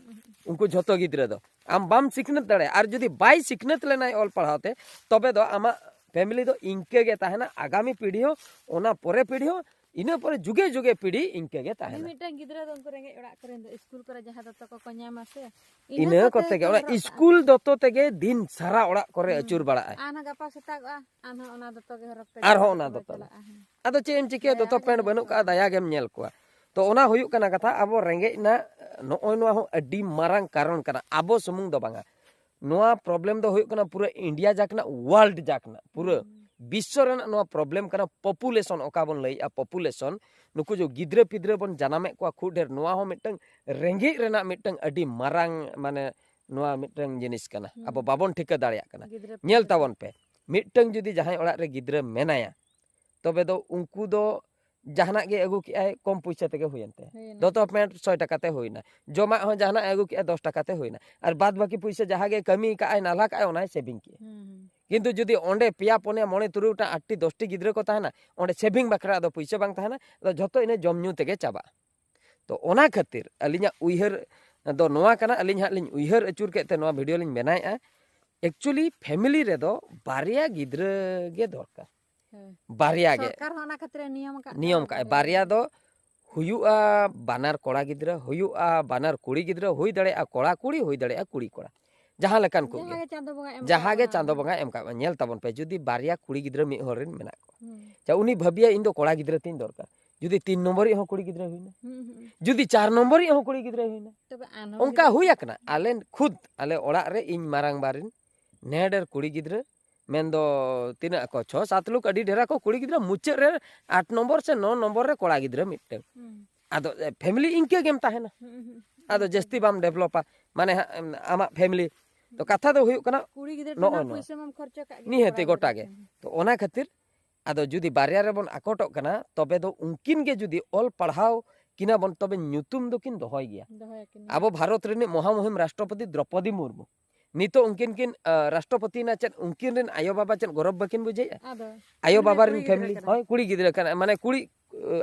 ᱩᱱᱠᱩ ᱡᱷᱚᱛᱚ ᱜᱤᱫᱽᱨᱟᱹ ᱫᱚ ᱟᱢ ᱵᱟᱢ ᱥᱤᱠᱷᱱᱟᱹᱛ ᱫᱟᱲᱮᱭᱟᱜᱼᱟ᱾ ᱟᱨ ᱡᱩᱫᱤ ᱵᱟᱭ ᱥᱤᱠᱷᱱᱟᱹᱛ ᱞᱮᱱᱟᱭ ᱚᱞ ᱯᱟᱲᱦᱟᱣ ᱛᱮ, ᱛᱚᱵᱮ ᱫᱚ ᱟᱢᱟᱜ ᱯᱷᱮᱢᱤᱞᱤ ᱫᱚ ᱤᱱᱠᱟᱹ ᱜᱮ ᱛᱟᱦᱮᱱᱟ᱾ ᱟᱜᱟᱢᱤ ᱯᱤᱲᱦᱤ ᱦᱚᱸ, ᱚᱱᱟ ᱯᱚᱨᱮ ᱯᱤᱲᱦᱤ ᱦᱚᱸ, ᱤᱱᱟᱹ ᱯᱚᱨᱮ ᱡᱩᱜᱮ ᱡᱩᱜᱮ ᱯᱤᱲᱦᱤ ᱤᱱᱠᱟᱹ ᱜᱮ ᱩᱱᱤ ᱛᱟᱦᱮᱱᱟ᱾ ᱢᱤᱫᱴᱟᱝ ᱜᱤᱫᱽᱨᱟᱹ ᱫᱚ ᱩᱱᱠᱩ ᱨᱮᱸᱜᱮᱡ ᱚᱲᱟᱜ ᱠᱚᱨᱮᱱ ᱫᱚ ᱥᱠᱩᱞ ᱠᱚᱨᱮ ᱡᱟᱦᱟᱸ ᱫᱚᱛᱚ ᱠᱚᱠᱚ ᱧᱟᱢᱟ ᱥᱮ, ᱤᱱᱟᱹ ᱤᱱᱟᱹ ᱠᱚᱛᱮ ᱠᱚᱛᱮ ᱜᱮ, ᱜᱮᱠᱚ ᱚᱱᱟ ᱦᱚᱨᱚᱜ ᱠᱟᱜᱼᱟ᱾ ᱥᱠᱩᱞ ᱫᱚᱛᱚ ᱛᱮᱜᱮ ᱫᱤᱱ ᱥᱟᱨᱟ ᱚᱲᱟᱜ ᱠᱚᱨᱮ ᱦᱩᱸ᱾ ᱟᱹᱪᱩᱨ ᱵᱟᱲᱟᱜᱼᱟᱭ᱾ ᱟᱨᱦᱚᱸ ᱜᱟᱯᱟ ᱥᱮᱛᱟᱜᱚᱜᱼᱟ, ᱟᱨᱦᱚᱸ ᱚᱱᱟ ᱫᱚᱛᱚ ᱜᱮ ᱦᱚᱨᱚᱜ ᱛᱮ ᱟᱨᱦᱚᱸ ᱡᱟᱦᱟᱸ ᱚᱱᱟ ᱠᱚᱨᱮ ᱫᱚᱛᱚ᱾ ᱪᱟᱞᱟᱜᱼᱟ᱾ ᱦᱮᱸ᱾ ᱟᱫᱚ ᱪᱮᱫ ᱮᱢ ᱪᱤᱠᱟᱹᱭᱟ? ᱫᱟᱭᱟ ᱫᱚᱛᱚ ᱜᱮ ᱯᱮᱱᱴ ᱧᱮᱞ ᱵᱟᱹᱱᱩᱜ ᱠᱚᱣᱟ᱾ ᱠᱟᱜᱼᱟ, ᱫᱟᱭᱟ ᱜᱮᱢ ᱧᱮᱞ ᱠᱚᱣᱟ᱾ ᱛᱚ ᱚᱱᱟ ᱦᱩᱭᱩᱜ ᱠᱟᱱᱟ ᱠᱟᱛᱷᱟ, ᱟᱵᱚ ᱨᱮᱸᱜᱮᱡ ᱨᱮᱱᱟᱜ ᱱᱚᱜᱼᱚᱭ ᱱᱚᱣᱟ ᱦᱚᱸ ᱟᱹᱰᱤ ᱢᱟᱨᱟᱝ ᱠᱟᱨᱚᱱ ᱠᱟᱱᱟ, ᱟᱵᱚ ᱥᱩᱢᱩᱝ ᱫᱚ ᱵᱟᱝᱟ᱾ ᱱᱚᱣᱟ ᱯᱨᱚᱵᱞᱮᱢ ᱫᱚ ᱦᱩᱭᱩᱜ ᱠᱟᱱᱟ ᱯᱩᱨᱟᱹ ᱤᱱᱰᱤᱭᱟ ᱡᱟᱠ ᱨᱮᱱᱟᱜ, ᱣᱟᱨᱞᱰ ᱡᱟᱠ ᱨᱮᱱᱟᱜ, ᱯᱩᱨᱟᱹ ᱦᱩᱸ᱾ ᱵᱤᱥᱥᱚ ᱨᱮᱱᱟᱜ ᱱᱚᱣᱟ ᱯᱨᱚᱵᱞᱮᱢ ᱠᱟᱱᱟ᱾ ᱯᱚᱯᱩᱞᱮᱥᱚᱱ, ᱚᱠᱟ ᱵᱚᱱ ᱞᱟᱹᱭᱮᱜᱼᱟ ᱯᱚᱯᱩᱞᱮᱥᱚᱱ, ᱱᱩᱠᱩ ᱡᱮ ᱜᱤᱫᱽᱨᱟᱹ ᱯᱤᱫᱽᱨᱟᱹ ᱵᱚᱱ ᱡᱟᱱᱟᱢᱮᱫ ᱠᱚᱣᱟ ᱠᱷᱩᱵ ᱰᱷᱮᱨ, ᱱᱚᱣᱟ ᱦᱚᱸ ᱢᱤᱫᱴᱟᱝ ᱨᱮᱸᱜᱮᱡ ᱨᱮᱱᱟᱜ ᱢᱤᱫᱴᱟᱝ ᱟᱹᱰᱤ ᱢᱟᱨᱟᱝ, ᱢᱟᱱᱮ, ᱱᱚᱣᱟ ᱢᱤᱫᱴᱟᱝ ᱡᱤᱱᱤᱥ ᱠᱟᱱᱟ᱾ ᱦᱩᱸ᱾ ᱟᱵᱚ ᱵᱟᱵᱚᱱ ᱴᱷᱤᱠᱟᱹ ᱫᱟᱲᱮᱭᱟᱜ ᱠᱟᱱᱟ᱾ ᱜᱤᱫᱽᱨᱟᱹ ᱧᱮᱞ ᱯᱤᱫᱽᱨᱟᱹ᱾ ᱛᱟᱵᱚᱱ ᱯᱮ, ᱢᱤᱫᱴᱟᱝ ᱡᱩᱫᱤ ᱡᱟᱦᱟᱸᱭ ᱚᱲᱟᱜ ᱨᱮ ᱜᱤᱫᱽᱨᱟᱹ ᱢᱮᱱᱟᱭᱟ, ᱛᱚᱵᱮ ᱫᱚ ᱩᱱᱠᱩ ᱫᱚ ᱡᱟᱦᱟᱱᱟᱜ ᱜᱮ ᱟᱹᱜᱩ ᱠᱮᱜᱼᱟᱭ, ᱠᱚᱢ ᱯᱩᱭᱥᱟᱹ ᱛᱮᱜᱮ ᱦᱩᱭᱮᱱ ᱛᱟᱭᱟ᱾ ᱦᱩᱭᱮᱱᱟ᱾ ᱫᱚᱛᱚ ᱯᱮᱱᱴ ᱥᱚᱭ ᱴᱟᱠᱟ ᱛᱮ ᱦᱩᱭᱱᱟ, ᱡᱚᱢᱟᱜ ᱦᱚᱸ ᱡᱟᱦᱟᱱᱟᱜ ᱮ ᱟᱹᱜᱩ ᱠᱮᱜᱼᱟ, ᱫᱚᱥ ᱴᱟᱠᱟ ᱛᱮ ᱦᱩᱭᱱᱟ, ᱟᱨ ᱵᱟᱫ ᱵᱟᱹᱠᱤ ᱯᱩᱭᱥᱟᱹ ᱡᱟᱦᱟᱸ ᱜᱮ ᱠᱟᱹᱢᱤ ᱠᱟᱜᱼᱟᱭ, ᱱᱟᱞᱦᱟ ᱠᱟᱜᱼᱟᱭ, ᱚᱱᱟᱭ ᱥᱮᱵᱷᱤᱝ ᱠᱮᱜᱼᱟ᱾ ᱦᱩᱸ, ᱦᱩᱸ᱾ ᱠᱤᱱᱛᱩ ᱡᱩᱫᱤ ᱚᱸᱰᱮ ᱯᱮᱭᱟ, ᱯᱩᱱᱭᱟ, ᱢᱚᱬᱮ, ᱛᱩᱨᱩᱭ ᱜᱚᱴᱟᱝ, ᱟᱴᱴᱤ, ᱫᱚᱥᱴᱤ ᱜᱤᱫᱽᱨᱟᱹ ᱠᱚ ᱛᱟᱦᱮᱱᱟ, ᱚᱸᱰᱮ ᱥᱮᱵᱷᱤᱝ ᱵᱟᱠᱷᱨᱟ ᱟᱫᱚ ᱯᱩᱭᱥᱟᱹ ᱵᱟᱝ ᱛᱟᱦᱮᱱᱟ, ᱟᱫᱚ ᱡᱷᱚᱛᱚ ᱤᱱᱟᱹ ᱡᱚᱢ ᱧᱩ ᱛᱮᱜᱮ ᱪᱟᱵᱟᱜᱼᱟ᱾ ᱛᱚ ᱚᱱᱟ ᱠᱷᱟᱹᱛᱤᱨ ᱟᱹᱞᱤᱧᱟᱜ ᱩᱭᱦᱟᱹᱨ ᱫᱚ ᱱᱚᱣᱟ ᱠᱟᱱᱟ, ᱟᱹᱞᱤᱧ ᱦᱟᱸᱜ ᱞᱤᱧ ᱩᱭᱦᱟᱹᱨ ᱟᱹᱪᱩᱨ ᱠᱮᱫ ᱛᱮ ᱱᱚᱣᱟ ᱵᱷᱤᱰᱤᱭᱳ ᱞᱤᱧ ᱵᱮᱱᱟᱣᱮᱫᱼᱟ᱾ ᱮᱠᱪᱩᱭᱮᱞᱤ ᱯᱷᱮᱢᱤᱞᱤ ᱨᱮᱫᱚ ᱵᱟᱨᱭᱟ ᱜᱤᱫᱽᱨᱟᱹ ᱜᱮ ᱫᱚᱨᱠᱟᱨ᱾ ᱦᱮᱸ᱾ ᱵᱟᱨᱭᱟ ᱜᱮ᱾ ᱥᱚᱨᱠᱟᱨ ᱦᱚᱸ ᱚᱱᱟ ᱠᱷᱟᱹᱛᱤᱨ ᱮ ᱱᱤᱭᱚᱢ ᱟᱠᱟᱫ ᱱᱤᱭᱚᱢ ᱠᱚᱣᱟ᱾ ᱠᱟᱜᱼᱟᱭ᱾ ᱵᱟᱨᱭᱟ ᱫᱚ ᱦᱩᱭᱩᱜᱼᱟ, ᱵᱟᱱᱟᱨ ᱠᱚᱲᱟ ᱜᱤᱫᱽᱨᱟᱹ ᱦᱩᱭᱩᱜᱼᱟ, ᱵᱟᱱᱟᱨ ᱠᱩᱲᱤ ᱜᱤᱫᱽᱨᱟᱹ ᱦᱩᱭ ᱫᱟᱲᱮᱭᱟᱜᱼᱟ, ᱠᱚᱲᱟ ᱠᱩᱲᱤ ᱦᱩᱭ ᱫᱟᱲᱮᱭᱟᱜᱼᱟ, ᱠᱩᱲᱤ ᱠᱚᱲᱟ, ᱡᱟᱦᱟᱸ ᱞᱮᱠᱟᱱ ᱠᱚᱜᱮ᱾ ᱡᱟᱦᱟᱸ ᱜᱮ ᱪᱟᱸᱫᱚ ᱵᱚᱸᱜᱟᱭ ᱮᱢ ᱡᱟᱦᱟᱸ ᱠᱟᱜ ᱜᱮ ᱵᱚᱱᱟ᱾ ᱪᱟᱸᱫᱚ ᱵᱚᱸᱜᱟᱭ ᱮᱢ ᱠᱟᱜ ᱵᱚᱱᱟ᱾ ᱧᱮᱞ ᱛᱟᱵᱚᱱ ᱯᱮ, ᱡᱩᱫᱤ ᱵᱟᱨᱭᱟ ᱠᱩᱲᱤ ᱜᱤᱫᱽᱨᱟᱹ ᱢᱤᱫ ᱦᱚᱲ ᱨᱮᱱ ᱢᱮᱱᱟᱜ ᱠᱚᱣᱟ, ᱦᱩᱸ᱾ ᱪᱟ ᱩᱱᱤ ᱵᱷᱟᱹᱵᱤᱭᱟ, "ᱤᱧ ᱫᱚ ᱠᱚᱲᱟ ᱜᱤᱫᱽᱨᱟᱹ ᱛᱤᱧ ᱫᱚᱨᱠᱟᱨ", ᱡᱩᱫᱤ ᱛᱤᱱ ᱱᱚᱢᱵᱚᱨᱤᱡ ᱦᱚᱸ ᱠᱩᱲᱤ ᱜᱤᱫᱽᱨᱟᱹ ᱦᱩᱭᱱᱟ, ᱦᱩᱸ, ᱦᱩᱸ᱾ ᱡᱩᱫᱤ ᱪᱟᱨ ᱱᱚᱢᱵᱚᱨᱤᱡ ᱦᱚᱸ ᱠᱩᱲᱤ ᱜᱤᱫᱽᱨᱟᱹ ᱦᱩᱭᱱᱟ, ᱛᱚᱵᱮ ᱟᱨᱦᱚᱸ ᱚᱱᱠᱟ ᱜᱤᱫᱽᱨᱟᱹ ᱦᱩᱭ ᱟᱠᱟᱱᱟ᱾ ᱟᱞᱮ ᱠᱷᱩᱫ, ᱟᱞᱮ ᱚᱲᱟᱜ ᱨᱮ ᱤᱧ ᱢᱟᱨᱟᱝ ᱵᱟ ᱨᱮᱱ ᱱᱮ ᱰᱷᱮᱨ ᱠᱩᱲᱤ ᱜᱤᱫᱽᱨᱟᱹ ᱢᱮᱱᱫᱚ ᱛᱤᱱᱟᱹᱜ ᱟᱠᱚ, ᱪᱷᱚ ᱥᱟᱛ ᱞᱳᱠ ᱟᱹᱰᱤ ᱰᱷᱮᱨ ᱟᱠᱚ ᱠᱩᱲᱤ ᱜᱤᱫᱽᱨᱟᱹ, ᱢᱩᱪᱟᱹᱫ ᱨᱮ ᱟᱴ ᱱᱚᱢᱵᱚᱨ ᱥᱮ ᱱᱚ ᱱᱚᱢᱵᱚᱨ ᱨᱮ ᱠᱚᱲᱟ ᱜᱤᱫᱽᱨᱟᱹ ᱢᱤᱫᱴᱟᱝ᱾ ᱦᱩᱸ᱾ ᱟᱫᱚ ᱯᱷᱮᱢᱤᱞᱤ ᱤᱱᱠᱟᱹ ᱜᱮᱢ ᱛᱟᱦᱮᱱᱟ᱾ ᱦᱩᱸ, ᱦᱩᱸ᱾ ᱟᱫᱚ ᱡᱟᱹᱥᱛᱤ ᱵᱟᱢ ᱰᱮᱵᱷᱞᱚᱯᱟ, ᱢᱟᱱᱮ ᱦᱟᱸᱜ, ᱟᱢᱟᱜ ᱯᱷᱮᱢᱤᱞᱤ᱾ ᱛᱚ ᱠᱟᱛᱷᱟ ᱫᱚ ᱦᱩᱭᱩᱜ ᱠᱟᱱᱟ, ᱠᱩᱲᱤ ᱜᱤᱫᱽᱨᱟᱹ ᱱᱚᱜᱼᱚ ᱴᱷᱮᱱ ᱱᱚᱣᱟ᱾ ᱯᱩᱭᱥᱟᱹ ᱢᱟᱢ ᱠᱷᱚᱨᱪᱟ ᱠᱟᱜ ᱜᱮ, ᱱᱤᱦᱟᱹᱛᱤ ᱠᱚᱲᱟ ᱜᱚᱴᱟ ᱜᱤᱫᱽᱨᱟᱹ ᱜᱮ᱾ ᱴᱷᱮᱱ᱾ ᱛᱚ ᱚᱱᱟ ᱠᱷᱟᱹᱛᱤᱨ ᱟᱫᱚ ᱡᱩᱫᱤ ᱵᱟᱨᱭᱟ ᱨᱮᱵᱚᱱ ᱟᱠᱚᱴᱚᱜ ᱠᱟᱱᱟ, ᱛᱚᱵᱮ ᱫᱚ ᱩᱱᱠᱤᱱ ᱜᱮ ᱡᱩᱫᱤ ᱚᱞ ᱯᱟᱲᱦᱟᱣ ᱠᱤᱱᱟ ᱵᱚᱱ, ᱛᱚᱵᱮ ᱧᱩᱛᱩᱢ ᱫᱚᱠᱤᱱ ᱫᱚᱦᱚᱭ ᱜᱮᱭᱟ᱾ ᱫᱚᱦᱚᱭᱟᱠᱤᱱ᱾ ᱟᱵᱚ ᱵᱷᱟᱨᱚᱛ ᱨᱤᱱᱤᱡ ᱢᱚᱦᱟᱢᱩᱦᱤᱢ ᱨᱟᱥᱴᱨᱚᱯᱚᱛᱤ ᱫᱨᱚᱯᱚᱫᱤ ᱢᱩᱨᱢᱩ, ᱱᱤᱛᱚᱜ ᱩᱱᱠᱤᱱ ᱠᱤᱱ, ᱟ, ᱨᱟᱥᱴᱨᱚᱯᱚᱛᱤ ᱮᱱᱟ ᱪᱮᱫ, ᱩᱱᱠᱤᱱ ᱨᱮᱱ ᱟᱭᱳ ᱵᱟᱵᱟ ᱪᱮᱫ ᱜᱚᱨᱚᱵᱽ ᱵᱟᱹᱠᱤᱱ ᱵᱩᱡᱷᱟᱹᱣᱮᱫᱼᱟ? ᱟᱫᱚ ᱟᱭᱳ ᱩᱱᱤ ᱫᱚ ᱵᱟᱵᱟ ᱠᱩᱲᱤ ᱨᱮᱱ ᱜᱤᱫᱽᱨᱟᱹ ᱯᱷᱮᱢᱤᱞᱤ, ᱠᱟᱱᱟᱭ᱾ ᱦᱳᱭ, ᱠᱩᱲᱤ ᱜᱤᱫᱽᱨᱟᱹ ᱠᱟᱱᱟ, ᱢᱟᱱᱮ ᱠᱩᱲᱤ,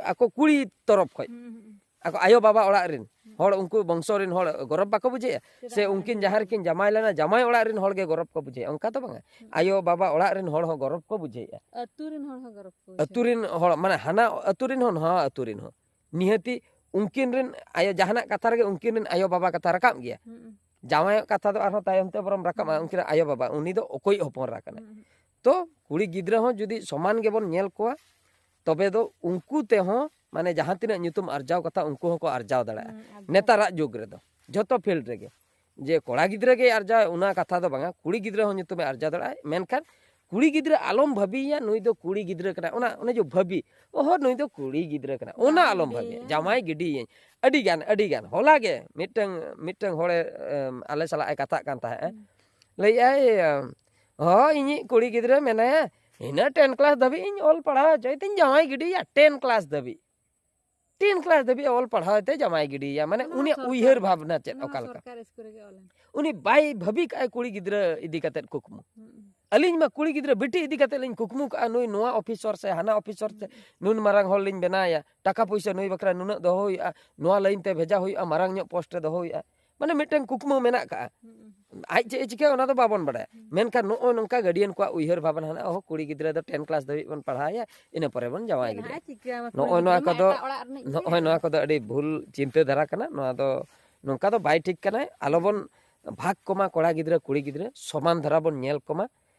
ᱟ, ᱟᱠᱚ ᱠᱩᱲᱤ ᱛᱚᱨᱚᱯ ᱠᱷᱚᱡ, ᱦᱩᱸ, ᱦᱩᱸ, ᱦᱩᱸ᱾ ᱟᱠᱚ ᱟᱭᱳ ᱵᱟᱵᱟ ᱚᱲᱟᱜ ᱨᱮᱱ ᱦᱩᱸ᱾ ᱦᱚᱲ, ᱩᱱᱠᱩ ᱵᱚᱝᱥᱚ ᱨᱮᱱ ᱦᱚᱲ ᱜᱚᱨᱚᱵᱽ ᱵᱟᱠᱚ ᱵᱩᱡᱷᱟᱹᱣᱮᱫᱼᱟ? ᱪᱮᱫᱟᱜ ᱥᱮ ᱵᱟᱝ ᱩᱱᱠᱤᱱ ᱵᱩᱡᱷᱟᱹᱣᱟ? ᱡᱟᱦᱟᱸ ᱨᱮᱠᱤᱱ ᱡᱟᱢᱟᱭ ᱞᱮᱱᱟ, ᱡᱟᱢᱟᱭ ᱚᱲᱟᱜ ᱨᱮᱱ ᱦᱚᱲ ᱜᱮ ᱜᱚᱨᱚᱵᱽ ᱠᱚ ᱵᱩᱡᱷᱟᱹᱣᱮᱫᱼᱟ? ᱚᱱᱠᱟ ᱫᱚ ᱵᱟᱝᱟ᱾ ᱦᱩᱸ᱾ ᱟᱭᱳ ᱵᱟᱵᱟ ᱚᱲᱟᱜ ᱨᱮᱱ ᱦᱚᱲ ᱦᱚᱸ ᱜᱚᱨᱚᱵᱽ ᱠᱚ ᱵᱩᱡᱷᱟᱹᱣᱮᱫᱼᱟ᱾ ᱟᱹᱛᱩ ᱨᱮᱱ ᱦᱚᱲ ᱦᱚᱸ ᱜᱚᱨᱚᱵᱽ ᱠᱚ ᱵᱩᱡᱷᱟᱹᱣᱟ᱾ ᱟᱹᱛᱩ ᱨᱮᱱ ᱦᱚᱲ, ᱢᱟᱱᱮ ᱦᱟᱱᱟ ᱟᱹᱛᱩ ᱨᱮᱱ ᱦᱚᱸ, ᱱᱚᱣᱟ ᱟᱹᱛᱩ ᱨᱮᱱ ᱦᱚᱸ᱾ ᱱᱤᱦᱟᱹᱛᱤ ᱩᱱᱠᱤᱱ ᱨᱮᱱ ᱟᱭᱳ, ᱡᱟᱦᱟᱱᱟᱜ ᱠᱟᱛᱷᱟ ᱨᱮᱜᱮ ᱩᱱᱠᱤᱱ ᱨᱮᱱ ᱟᱭᱳ ᱵᱟᱵᱟ ᱠᱟᱛᱷᱟ ᱨᱟᱠᱟᱵ ᱜᱮᱭᱟ᱾ ᱦᱩᱸ᱾ ᱡᱟᱶᱟᱭᱚᱜ ᱠᱟᱛᱷᱟ ᱫᱚ ᱟᱨᱦᱚᱸ ᱛᱟᱭᱚᱢ ᱛᱮ ᱵᱚᱨᱚᱢ ᱨᱟᱠᱟᱵᱼᱟ, ᱦᱩᱸ᱾ ᱩᱱᱠᱤᱱ ᱨᱮᱱ ᱟᱭᱳ ᱵᱟᱵᱟ, ᱩᱱᱤ ᱫᱚ ᱚᱠᱚᱭᱤᱡ ᱦᱚᱯᱚᱱ ᱮᱨᱟ ᱠᱟᱱᱟᱭ᱾ ᱦᱩᱸ, ᱦᱩᱸ᱾ ᱛᱚ ᱠᱩᱲᱤ ᱜᱤᱫᱽᱨᱟᱹ ᱦᱚᱸ ᱡᱩᱫᱤ ᱥᱚᱢᱟᱱ ᱜᱮᱵᱚᱱ ᱧᱮᱞ ᱠᱚᱣᱟ, ᱛᱚᱵᱮ ᱫᱚ ᱩᱱᱠᱩ ᱛᱮᱦᱚᱸ, ᱢᱟᱱᱮ, ᱡᱟᱦᱟᱸ ᱛᱤᱱᱟᱹᱜ ᱧᱩᱛᱩᱢ ᱟᱨᱡᱟᱣ ᱠᱟᱛᱷᱟ, ᱩᱱᱠᱩ ᱦᱚᱸᱠᱚ ᱟᱨᱡᱟᱣ ᱫᱟᱲᱮᱭᱟᱜᱼᱟ᱾ ᱦᱩᱸ, ᱟᱨᱡᱟᱣ᱾ ᱱᱮᱛᱟᱨᱟᱜ ᱡᱩᱜᱽ ᱨᱮᱫᱚ ᱡᱷᱚᱛᱚ ᱯᱷᱤᱞᱰ ᱨᱮᱜᱮ, ᱡᱮ ᱠᱚᱲᱟ ᱜᱤᱫᱽᱨᱟᱹ ᱜᱮᱭ ᱟᱨᱡᱟᱣᱟ, ᱚᱱᱟ ᱠᱟᱛᱷᱟ ᱫᱚ ᱵᱟᱝᱟ, ᱠᱩᱲᱤ ᱜᱤᱫᱽᱨᱟᱹ ᱦᱚᱸ ᱧᱩᱛᱩᱢᱮ ᱟᱨᱡᱟᱣ ᱫᱟᱲᱮᱭᱟᱜᱼᱟ᱾ ᱢᱮᱱᱠᱷᱟᱱ ᱠᱩᱲᱤ ᱜᱤᱫᱽᱨᱟᱹ ᱟᱞᱚᱢ ᱵᱷᱟᱹᱵᱤᱭᱮᱭᱟ ᱱᱩᱭ ᱫᱚ ᱠᱩᱲᱤ ᱜᱤᱫᱽᱨᱟᱹ ᱠᱟᱱᱟᱭ, ᱚᱱᱟ, ᱚᱱᱮ ᱡᱮ ᱵᱷᱟᱹᱵᱤ, ᱚᱦᱚ, ᱱᱩᱭ ᱫᱚ ᱠᱩᱲᱤ ᱜᱤᱫᱽᱨᱟᱹ ᱠᱟᱱᱟᱭ, ᱚᱱᱟ ᱡᱟᱶᱟᱭ ᱟᱞᱚᱢ ᱵᱷᱟᱹᱵᱤᱭᱟ, ᱜᱤᱰᱤᱭᱮᱭᱟ᱾ ᱡᱟᱶᱟᱭ ᱜᱤᱰᱤᱭᱟᱹᱧ᱾ ᱟᱹᱰᱤ ᱜᱟᱱ, ᱟᱹᱰᱤ ᱜᱟᱱ᱾ ᱦᱚᱞᱟ ᱜᱮ ᱢᱤᱫᱴᱟᱝ, ᱢᱤᱫᱴᱟᱝ ᱦᱚᱲᱮ, ᱮᱢ, ᱟᱞᱮ ᱥᱟᱞᱟᱜ ᱮ ᱠᱟᱛᱷᱟᱜ ᱠᱟᱱ ᱛᱟᱦᱮᱸᱫ᱾ ᱦᱩᱸ᱾ ᱞᱟᱹᱭᱮᱫᱼᱟᱭ, ᱮᱢ, ᱦᱚᱸ, ᱤᱧᱤᱡ ᱠᱩᱲᱤ ᱜᱤᱫᱽᱨᱟᱹ ᱢᱮᱱᱟᱭᱟ, ᱤᱱᱟᱹ ᱴᱮᱱ ᱠᱞᱟᱥ ᱫᱷᱟᱹᱵᱤᱡ ᱤᱧ ᱚᱞ ᱯᱟᱲᱦᱟᱣ ᱦᱚᱪᱚᱭ ᱛᱤᱧ, ᱡᱟᱶᱟᱭ ᱜᱤᱰᱤᱭᱟ, ᱴᱮᱱ ᱠᱞᱟᱥ ᱫᱷᱟᱹᱵᱤᱡ᱾ ᱴᱮᱱ ᱠᱞᱟᱥ ᱫᱷᱟᱹᱵᱤᱡ ᱚᱞ ᱯᱟᱲᱦᱟᱣ ᱛᱮ ᱡᱟᱶᱟᱭ ᱜᱤᱰᱤᱭᱟ᱾ ᱢᱟᱱᱮ ᱚᱱᱟ ᱩᱱᱤᱭᱟᱜ ᱥᱚᱨᱠᱟᱨ ᱩᱭᱦᱟᱹᱨ ᱨᱮ, ᱵᱷᱟᱵᱽᱱᱟ ᱪᱮᱫ, ᱚᱱᱟ ᱚᱠᱟ ᱞᱮᱠᱟ? ᱥᱚᱨᱠᱟᱨ ᱥᱠᱩᱞ ᱨᱮᱜᱮ ᱚᱞ ᱮᱱ᱾ ᱩᱱᱤ ᱵᱟᱭ ᱵᱷᱟᱹᱵᱤ ᱠᱟᱜᱼᱟᱭ ᱠᱩᱲᱤ ᱜᱤᱫᱽᱨᱟᱹ ᱤᱫᱤ ᱠᱟᱛᱮᱫ ᱠᱩᱠᱢᱩ᱾ ᱦᱩᱸ᱾ ᱟᱹᱞᱤᱧ ᱢᱟ ᱠᱩᱲᱤ ᱜᱤᱫᱽᱨᱟᱹ ᱵᱤᱴᱤ ᱤᱫᱤ ᱠᱟᱛᱮᱫ ᱞᱤᱧ ᱠᱩᱠᱢᱩ ᱠᱟᱜᱼᱟ, ᱱᱩᱭ ᱱᱚᱣᱟ ᱚᱯᱷᱤᱥᱚᱨ ᱥᱮ ᱦᱟᱱᱟ ᱚᱯᱷᱤᱥᱚᱨ ᱥᱮ ᱦᱩᱸ᱾ ᱱᱩᱱ ᱢᱟᱨᱟᱝ ᱦᱚᱲ ᱞᱤᱧ ᱵᱮᱱᱟᱣᱮᱭᱟ, ᱴᱟᱠᱟ ᱯᱩᱭᱥᱟᱹ ᱱᱩᱭ ᱵᱟᱠᱷᱨᱟ ᱱᱩᱱᱟᱹᱜ ᱫᱚᱦᱚ ᱦᱩᱭᱩᱜᱼᱟ, ᱱᱚᱣᱟ ᱞᱟᱭᱤᱱ ᱛᱮ ᱵᱷᱮᱡᱟ ᱦᱩᱭᱩᱜᱼᱟ, ᱢᱟᱨᱟᱝ ᱧᱚᱜ ᱯᱳᱥᱴ ᱨᱮ ᱫᱚᱦᱚ ᱦᱩᱭᱩᱜᱼᱟ᱾ ᱢᱟᱱᱮ ᱢᱤᱫᱴᱟᱝ ᱠᱩᱠᱢᱩ ᱢᱮᱱᱟᱜ ᱠᱟᱜᱼᱟ᱾ ᱦᱩᱸ᱾ ᱟᱡ ᱪᱮᱫ ᱮ ᱪᱤᱠᱟᱹᱭᱟ ᱚᱱᱟ ᱫᱚ ᱵᱟᱵᱚᱱ ᱵᱟᱲᱟᱭᱟ᱾ ᱦᱩᱸ᱾ ᱢᱮᱱᱠᱷᱟᱱ ᱱᱚᱜᱼᱚᱭ ᱱᱚᱝᱠᱟ ᱜᱟᱨᱰᱤᱭᱟᱱ ᱠᱚᱣᱟᱜ ᱩᱭᱦᱟᱹᱨ ᱵᱷᱟᱵᱽᱱᱟ ᱦᱮᱱᱟᱜᱼᱟ, "ᱚᱦᱚ, ᱠᱩᱲᱤ ᱜᱤᱫᱽᱨᱟᱹ ᱫᱚ ᱴᱮᱱ ᱠᱞᱟᱥ ᱫᱷᱟᱹᱵᱤᱡ ᱵᱚᱱ ᱯᱟᱲᱦᱟᱣᱮᱭᱟ, ᱤᱱᱟᱹ ᱯᱚᱨᱮ ᱵᱚᱱ ᱡᱟᱶᱟᱭ ᱪᱮᱫ ᱠᱮᱫᱮᱭᱟ᱾" ᱟᱭ ᱪᱤᱠᱟᱹᱭᱟ? ᱠᱩᱲᱤ ᱱᱚᱜᱼᱚᱭ ᱜᱤᱫᱽᱨᱟᱹ ᱱᱚᱣᱟ ᱢᱟ ᱠᱚᱫᱚ, ᱮᱴᱟᱜ ᱚᱲᱟᱜ ᱨᱤᱱᱤᱡ ᱱᱚᱜᱼᱚᱭ ᱜᱮ᱾ ᱱᱚᱣᱟ ᱠᱚᱫᱚ ᱟᱹᱰᱤ ᱵᱷᱩᱞ ᱪᱤᱱᱛᱟᱹ ᱫᱷᱟᱨᱟ ᱠᱟᱱᱟ᱾ ᱱᱚᱣᱟ ᱫᱚ ᱱᱚᱝᱠᱟ ᱫᱚ ᱵᱟᱭ ᱴᱷᱤᱠ ᱠᱟᱱᱟᱭ᱾ ᱟᱞᱚᱵᱚᱱ ᱵᱷᱟᱜᱽ ᱠᱚᱢᱟ, ᱠᱚᱲᱟ ᱜᱤᱫᱽᱨᱟᱹ ᱠᱩᱲᱤ ᱜᱤᱫᱽᱨᱟᱹ ᱥᱚᱢᱟᱱ ᱫᱷᱟᱨᱟ ᱵᱚᱱ ᱧᱮᱞ ᱠᱚᱢᱟ᱾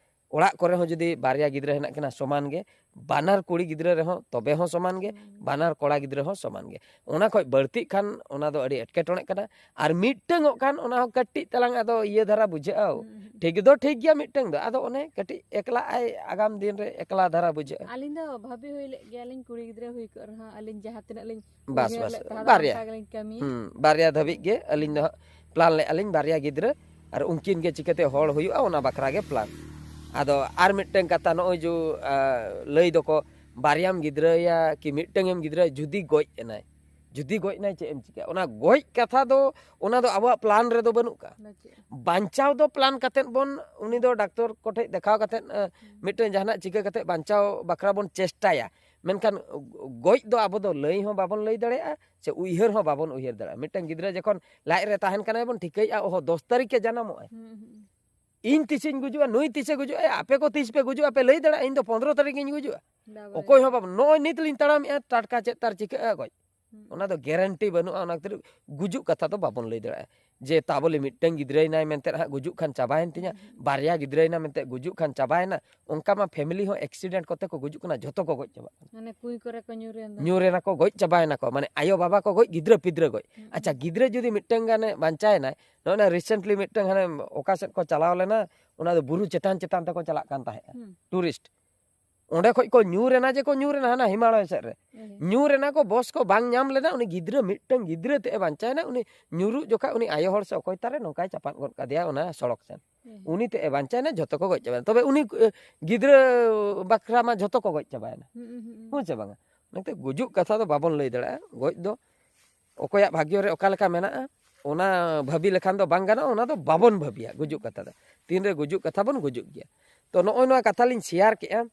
ᱚᱲᱟᱜ ᱠᱚᱨᱮ ᱦᱚᱸ ᱡᱩᱫᱤ ᱵᱟᱨᱭᱟ ᱜᱤᱫᱽᱨᱟᱹ ᱦᱮᱱᱟᱜ ᱠᱤᱱᱟ ᱥᱚᱢᱟᱱ ᱜᱮ, ᱵᱟᱱᱟᱨ ᱠᱩᱲᱤ ᱜᱤᱫᱽᱨᱟᱹ ᱨᱮᱦᱚᱸ ᱛᱚᱵᱮ ᱦᱚᱸ ᱥᱚᱢᱟᱱ ᱜᱮ, ᱦᱩᱸ᱾ ᱵᱟᱱᱟᱨ ᱠᱚᱲᱟ ᱜᱤᱫᱽᱨᱟᱹ ᱦᱚᱸ ᱥᱚᱢᱟᱱ ᱜᱮ᱾ ᱚᱱᱟ ᱠᱷᱚᱡ ᱵᱟᱹᱲᱛᱤᱜ ᱠᱷᱟᱱ ᱚᱱᱟ ᱫᱚ ᱟᱹᱰᱤ ᱮᱴᱠᱮᱴᱚᱬᱮᱜ ᱠᱟᱱᱟ᱾ ᱟᱨ ᱢᱤᱫᱴᱟᱹᱝᱚᱜ ᱠᱷᱟᱱ ᱚᱱᱟ ᱦᱚᱸ ᱠᱟᱹᱴᱤᱡ ᱛᱟᱞᱟᱝ ᱟᱫᱚ ᱤᱭᱟᱹ ᱫᱷᱟᱨᱟ ᱵᱩᱡᱷᱟᱹᱜᱼᱟ, ᱦᱩᱸ, ᱦᱩᱸ᱾ ᱴᱷᱤᱠ ᱫᱚ ᱴᱷᱤᱠ ᱜᱮᱭᱟ ᱢᱤᱫᱴᱟᱝ ᱫᱚ, ᱟᱫᱚ ᱚᱱᱮ ᱠᱟᱹᱴᱤᱡ ᱮᱠᱞᱟ ᱟᱭ ᱟᱜᱟᱢ ᱫᱤᱱ ᱨᱮ ᱮᱠᱞᱟ ᱫᱷᱟᱨᱟ ᱵᱩᱡᱷᱟᱹᱜᱼᱟ᱾ ᱟᱹᱞᱤᱧ ᱫᱚ ᱵᱷᱟᱵᱤ ᱦᱩᱭ ᱞᱮᱫ ᱜᱮᱭᱟᱞᱤᱧ, ᱠᱩᱲᱤ ᱜᱤᱫᱽᱨᱟᱹ ᱦᱩᱭ ᱠᱚᱜ ᱨᱮᱦᱚᱸ ᱟᱹᱞᱤᱧ ᱡᱟᱦᱟᱸ ᱛᱤᱱᱟᱹᱜ ᱞᱤᱧ ᱵᱟᱥ, ᱩᱭᱦᱟᱹᱨ ᱵᱟᱥ, ᱞᱮᱫ ᱛᱟᱦᱮᱸᱫ ᱵᱟᱨᱭᱟ᱾ ᱚᱱᱠᱟ ᱜᱮᱞᱤᱧ ᱠᱟᱹᱢᱤᱭᱟ᱾ ᱦᱩᱸ, ᱵᱟᱨᱭᱟ ᱫᱷᱟᱹᱵᱤᱡ ᱜᱮ ᱟᱹᱞᱤᱧ ᱫᱚ ᱦᱟᱸᱜ ᱯᱞᱟᱱ ᱞᱮᱫᱼᱟ ᱞᱤᱧ, ᱵᱟᱨᱭᱟ ᱜᱤᱫᱽᱨᱟᱹ ᱟᱨ ᱩᱱᱠᱤᱱ ᱜᱮ ᱪᱤᱠᱟᱹᱛᱮ ᱦᱚᱲ ᱦᱩᱭᱩᱜᱼᱟ, ᱚᱱᱟ ᱵᱟᱠᱷᱨᱟ ᱜᱮ ᱯᱞᱟᱱ᱾ ᱟᱫᱚ ᱟᱨ ᱢᱤᱫᱴᱟᱝ ᱠᱟᱛᱷᱟ, ᱱᱚᱜᱼᱚᱭ ᱡᱮ, ᱟ, ᱞᱟᱹᱭ ᱫᱚᱠᱚ ᱵᱟᱨᱭᱟᱢ ᱜᱤᱫᱽᱨᱟᱹᱭᱟ ᱠᱤ ᱢᱤᱫᱴᱟᱝ ᱮᱢ ᱜᱤᱫᱽᱨᱟᱹᱭᱟ, ᱡᱩᱫᱤ ᱜᱚᱡ ᱮᱱᱟᱭ, ᱡᱩᱫᱤ ᱜᱚᱡ ᱮᱱᱟᱭ ᱪᱮᱫ ᱮᱢ ᱪᱤᱠᱟᱹᱭᱟ? ᱚᱱᱟ ᱜᱚᱡ ᱠᱟᱛᱷᱟ ᱫᱚ, ᱚᱱᱟ ᱫᱚ ᱟᱵᱚᱣᱟᱜ ᱯᱞᱟᱱ ᱨᱮᱫᱚ ᱵᱟᱹᱱᱩᱜ ᱠᱟᱜᱼᱟ᱾ ᱵᱟᱹᱪᱩᱜᱼᱟ᱾ ᱵᱟᱧᱪᱟᱣ ᱫᱚ ᱯᱞᱟᱱ ᱠᱟᱛᱮᱫ ᱵᱚᱱ, ᱩᱱᱤ ᱫᱚ ᱰᱟᱠᱛᱚᱨ ᱠᱚᱴᱷᱮᱡ ᱫᱮᱠᱷᱟᱣ ᱠᱟᱛᱮᱫ, ᱮ, ᱦᱩᱸ᱾ ᱢᱤᱫᱴᱟᱝ ᱡᱟᱦᱟᱱᱟᱜ ᱪᱤᱠᱟᱹ ᱠᱟᱛᱮᱫ ᱵᱟᱧᱪᱟᱣ ᱵᱟᱠᱷᱨᱟ ᱵᱚᱱ ᱪᱮᱥᱴᱟᱭᱟ, ᱢᱮᱱᱠᱷᱟᱱ ᱜᱚᱡ ᱫᱚ ᱟᱵᱚ ᱫᱚ ᱞᱟᱹᱭ ᱦᱚᱸ ᱵᱟᱵᱚᱱ ᱞᱟᱹᱭ ᱫᱟᱲᱮᱭᱟᱜᱼᱟ, ᱥᱮ ᱩᱭᱦᱟᱹᱨ ᱦᱚᱸ ᱵᱟᱵᱚᱱ ᱩᱭᱦᱟᱹᱨ ᱫᱟᱲᱮᱭᱟᱜᱼᱟ᱾ ᱢᱤᱫᱴᱟᱝ ᱜᱤᱫᱽᱨᱟᱹ ᱡᱚᱠᱷᱚᱱ ᱞᱟᱡ ᱨᱮ ᱛᱟᱦᱮᱱ ᱠᱟᱱᱟᱭ ᱵᱚᱱ ᱴᱷᱤᱠᱟᱹᱭᱮᱫᱼᱟ, ᱚᱦᱚ, ᱫᱚᱥ ᱛᱟᱹᱨᱤᱠᱷ ᱮ ᱡᱟᱱᱟᱢᱚᱜᱼᱟᱭ, ᱦᱩᱸ, ᱦᱩᱸ᱾ ᱤᱧ ᱛᱤᱥᱤᱧ ᱜᱩᱡᱩᱜᱼᱟ, ᱱᱩᱭ ᱛᱤᱥᱮ ᱜᱩᱡᱩᱜᱼᱟ, ᱟᱯᱮ ᱠᱚ ᱛᱤᱥ ᱯᱮ ᱜᱩᱡᱩᱜᱼᱟ, ᱯᱮ ᱞᱟᱹᱭ ᱫᱟᱲᱮᱭᱟᱜᱼᱟ, ᱤᱧ ᱫᱚ ᱯᱚᱱᱫᱽᱨᱚ ᱛᱟᱹᱨᱤᱠᱷ ᱤᱧ ᱜᱩᱡᱩᱜᱼᱟ᱾ ᱵᱟᱵᱟᱨᱮ᱾ ᱚᱠᱚᱭ ᱦᱚᱸ ᱵᱟᱵᱚᱱ, ᱱᱚᱜᱼᱚᱭ ᱱᱤᱛ ᱞᱤᱧ ᱛᱟᱲᱟᱢᱮᱜᱼᱟ, ᱴᱟᱴᱠᱟ ᱪᱮᱫ ᱛᱟᱨ ᱪᱤᱠᱟᱹᱜᱼᱟ ᱜᱚᱡ᱾ ᱦᱩᱸ᱾ ᱚᱱᱟ ᱫᱚ ᱜᱮᱨᱮᱱᱴᱤ ᱵᱟᱹᱱᱩᱜᱼᱟ, ᱚᱱᱟ ᱠᱷᱟᱹᱛᱤᱨ ᱜᱩᱡᱩᱜ ᱠᱟᱛᱷᱟ ᱫᱚ ᱵᱟᱵᱚᱱ ᱞᱟᱹᱭ ᱫᱟᱲᱮᱭᱟᱜᱼᱟ᱾ ᱡᱮ ᱛᱟ ᱵᱚᱞᱮ ᱢᱤᱫᱴᱟᱝ ᱜᱤᱫᱽᱨᱟᱹᱭᱮᱱᱟᱭ ᱢᱮᱱᱛᱮ ᱦᱟᱸᱜ ᱜᱩᱡᱩᱜ ᱠᱷᱟᱱ ᱪᱟᱵᱟᱭᱮᱱ ᱛᱤᱧᱟ, ᱦᱩᱸ, ᱦᱩᱸ᱾ ᱵᱟᱨᱭᱟ ᱜᱤᱫᱽᱨᱟᱹᱭᱮᱱᱟ ᱢᱮᱱᱛᱮ ᱜᱩᱡᱩᱜ ᱠᱷᱟᱱ ᱪᱟᱵᱟᱭᱮᱱᱟ, ᱚᱱᱠᱟ ᱢᱟ ᱯᱷᱮᱢᱤᱞᱤ ᱦᱚᱸ ᱮᱠᱥᱤᱰᱮᱱᱴ ᱠᱚᱛᱮ ᱠᱚ ᱜᱩᱡᱩᱜ ᱠᱟᱱᱟ, ᱡᱷᱚᱛᱚ ᱠᱚ ᱜᱚᱡ ᱪᱟᱵᱟᱜ ᱠᱟᱱᱟ᱾ ᱢᱟᱱᱮ ᱠᱩᱸᱭ ᱠᱚᱨᱮ ᱠᱚ ᱧᱩᱨ ᱮᱱ ᱫᱚ᱾ ᱧᱩᱨ ᱮᱱᱟ ᱠᱚ, ᱜᱚᱡ ᱪᱟᱵᱟᱭᱮᱱᱟ ᱠᱚ, ᱢᱟᱱᱮ ᱟᱭᱳ ᱵᱟᱵᱟ ᱠᱚ ᱜᱚᱡ, ᱜᱤᱫᱽᱨᱟᱹ ᱯᱤᱫᱽᱨᱟᱹ ᱜᱚᱡ᱾ ᱦᱩᱸ, ᱟᱪᱪᱷᱟ, ᱦᱩᱸ᱾ ᱜᱤᱫᱽᱨᱟᱹ ᱡᱩᱫᱤ ᱢᱤᱫᱴᱟᱝ ᱜᱟᱱᱮ ᱵᱟᱧᱪᱟᱣᱮᱱᱟᱭ, ᱱᱚᱜᱼᱚᱭ ᱨᱤᱥᱮᱱᱴᱞᱤ ᱢᱤᱫᱴᱟᱝ ᱦᱟᱱᱮ ᱚᱠᱟ ᱥᱮᱫ ᱠᱚ ᱪᱟᱞᱟᱣ ᱞᱮᱱᱟ, ᱚᱱᱟ ᱫᱚ ᱵᱩᱨᱩ ᱪᱮᱛᱟᱱ ᱪᱮᱛᱟᱱ ᱛᱮᱠᱚ ᱪᱟᱞᱟᱜ ᱠᱟᱱ ᱛᱟᱦᱮᱸᱫᱼᱟ, ᱦᱩᱸ᱾ ᱴᱩᱨᱤᱥᱴ᱾ ᱚᱸᱰᱮ ᱠᱷᱚᱡ ᱠᱚ ᱧᱩᱨ ᱮᱱᱟ, ᱡᱮ ᱠᱚ ᱧᱩᱨ ᱮᱱᱟ ᱦᱟᱱᱟ ᱦᱤᱢᱟᱞᱚᱭ ᱥᱮᱫ ᱨᱮ᱾ ᱦᱮᱸ᱾ ᱧᱩᱨ ᱮᱱᱟ ᱠᱚ, ᱵᱚᱥ ᱠᱚ ᱵᱟᱝ ᱧᱟᱢ ᱞᱮᱱᱟ, ᱩᱱᱤ ᱜᱤᱫᱽᱨᱟᱹ, ᱢᱤᱫᱴᱟᱝ ᱜᱤᱫᱽᱨᱟᱹ ᱛᱮᱫ ᱮ ᱵᱟᱧᱪᱟᱣ ᱮᱱᱟ, ᱩᱱᱤ ᱧᱩᱨᱩᱜ ᱡᱚᱠᱷᱟᱡ ᱩᱱᱤ ᱟᱭᱳ ᱦᱚᱲ ᱥᱮ ᱚᱠᱚᱭ ᱛᱟᱨᱮ ᱱᱚᱝᱠᱟᱭ ᱪᱟᱯᱟᱫ ᱜᱚᱫ ᱠᱟᱫᱮᱭᱟ ᱚᱱᱟ ᱥᱚᱲᱚᱠ ᱥᱮᱱ᱾ ᱦᱮᱸ᱾ ᱩᱱᱤ ᱛᱮᱫ ᱮ ᱵᱟᱧᱪᱟᱣ ᱮᱱᱟ, ᱡᱷᱚᱛᱚ ᱠᱚ ᱜᱚᱡ ᱪᱟᱵᱟᱭᱮᱱᱟ᱾ ᱛᱚᱵᱮ ᱩᱱᱤ, ᱮ, ᱜᱤᱫᱽᱨᱟᱹ ᱵᱟᱠᱷᱨᱟ ᱢᱟ ᱡᱷᱚᱛᱚ ᱠᱚ ᱜᱚᱡ ᱪᱟᱵᱟᱭᱮᱱᱟ᱾ ᱦᱩᱸ, ᱦᱩᱸ, ᱦᱩᱸ᱾ ᱦᱮᱸ ᱥᱮ ᱵᱟᱝᱟ? ᱚᱱᱟᱛᱮ ᱜᱩᱡᱩᱜ ᱠᱟᱛᱷᱟ ᱫᱚ ᱵᱟᱵᱚᱱ ᱞᱟᱹᱭ ᱫᱟᱲᱮᱭᱟᱜᱼᱟ᱾ ᱜᱚᱡ ᱫᱚ ᱚᱠᱚᱭᱟᱜ ᱵᱷᱟᱜᱽᱭᱚ ᱨᱮ ᱚᱠᱟ ᱞᱮᱠᱟ ᱢᱮᱱᱟᱜᱼᱟ, ᱚᱱᱟ ᱵᱷᱟᱹᱵᱤ ᱞᱮᱠᱷᱟᱱ ᱫᱚ ᱵᱟᱝ ᱜᱟᱱᱚᱜᱼᱟ, ᱚᱱᱟ ᱫᱚ ᱵᱟᱵᱚᱱ ᱵᱷᱟᱹᱵᱤᱭᱟ ᱜᱩᱡᱩᱜ ᱠᱟᱛᱷᱟ ᱫᱚ᱾ ᱛᱤᱱᱨᱮ ᱜᱩᱡᱩᱜ ᱠᱟᱛᱷᱟ ᱵᱚᱱ ᱜᱩᱡᱩᱜ ᱜᱮᱭᱟ᱾ ᱛᱚ ᱱᱚᱜᱼᱚᱭ ᱱᱚᱣᱟ ᱠᱟᱛᱷᱟ ᱞᱤᱧ ᱥᱮᱭᱟᱨ ᱠᱮᱜᱼᱟ᱾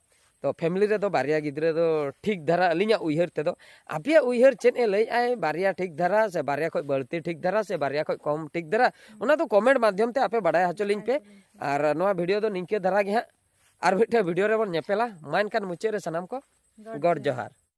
ᱛᱚ ᱯᱷᱮᱢᱤᱞᱤ ᱨᱮᱫᱚ ᱵᱟᱨᱭᱟ ᱜᱤᱫᱽᱨᱟᱹ ᱫᱚ ᱴᱷᱤᱠ ᱫᱷᱟᱨᱟ, ᱟᱹᱞᱤᱧᱟᱜ ᱩᱭᱦᱟᱹᱨ ᱛᱮᱫᱚ, ᱟᱯᱮᱭᱟᱜ ᱩᱭᱦᱟᱹᱨ ᱪᱮᱫ ᱮ ᱞᱟᱹᱭᱮᱫᱼᱟᱭ, ᱵᱟᱨᱭᱟ ᱴᱷᱤᱠ ᱫᱷᱟᱨᱟ ᱥᱮ ᱵᱟᱨᱭᱟ ᱠᱷᱚᱡ ᱵᱟᱹᱲᱛᱤ ᱴᱷᱤᱠ ᱫᱷᱟᱨᱟ ᱥᱮ ᱵᱟᱨᱭᱟ ᱠᱷᱚᱡ ᱠᱚᱢ ᱴᱷᱤᱠ ᱫᱷᱟᱨᱟ, ᱚᱱᱟ ᱫᱚ ᱠᱚᱢᱮᱱᱴ ᱢᱟᱫᱽᱫᱷᱚᱢ ᱛᱮ ᱟᱯᱮ ᱵᱟᱲᱟᱭ ᱦᱚᱪᱚ ᱞᱤᱧ ᱯᱮ᱾ ᱟᱨ ᱱᱚᱣᱟ ᱵᱷᱤᱰᱤᱭᱳ ᱫᱚ ᱱᱤᱝᱠᱟᱹ ᱫᱷᱟᱨᱟ ᱜᱮ ᱦᱟᱸᱜ, ᱟᱨ ᱢᱤᱫᱴᱮᱱ ᱵᱷᱤᱰᱤᱭᱳ ᱨᱮᱵᱚᱱ ᱧᱮᱯᱮᱞᱟ᱾ ᱢᱟ ᱮᱱᱠᱷᱟᱱ ᱢᱩᱪᱟᱹᱫ ᱨᱮ ᱥᱟᱱᱟᱢ ᱠᱚ ᱜᱚᱰ ᱡᱚᱦᱟᱨ᱾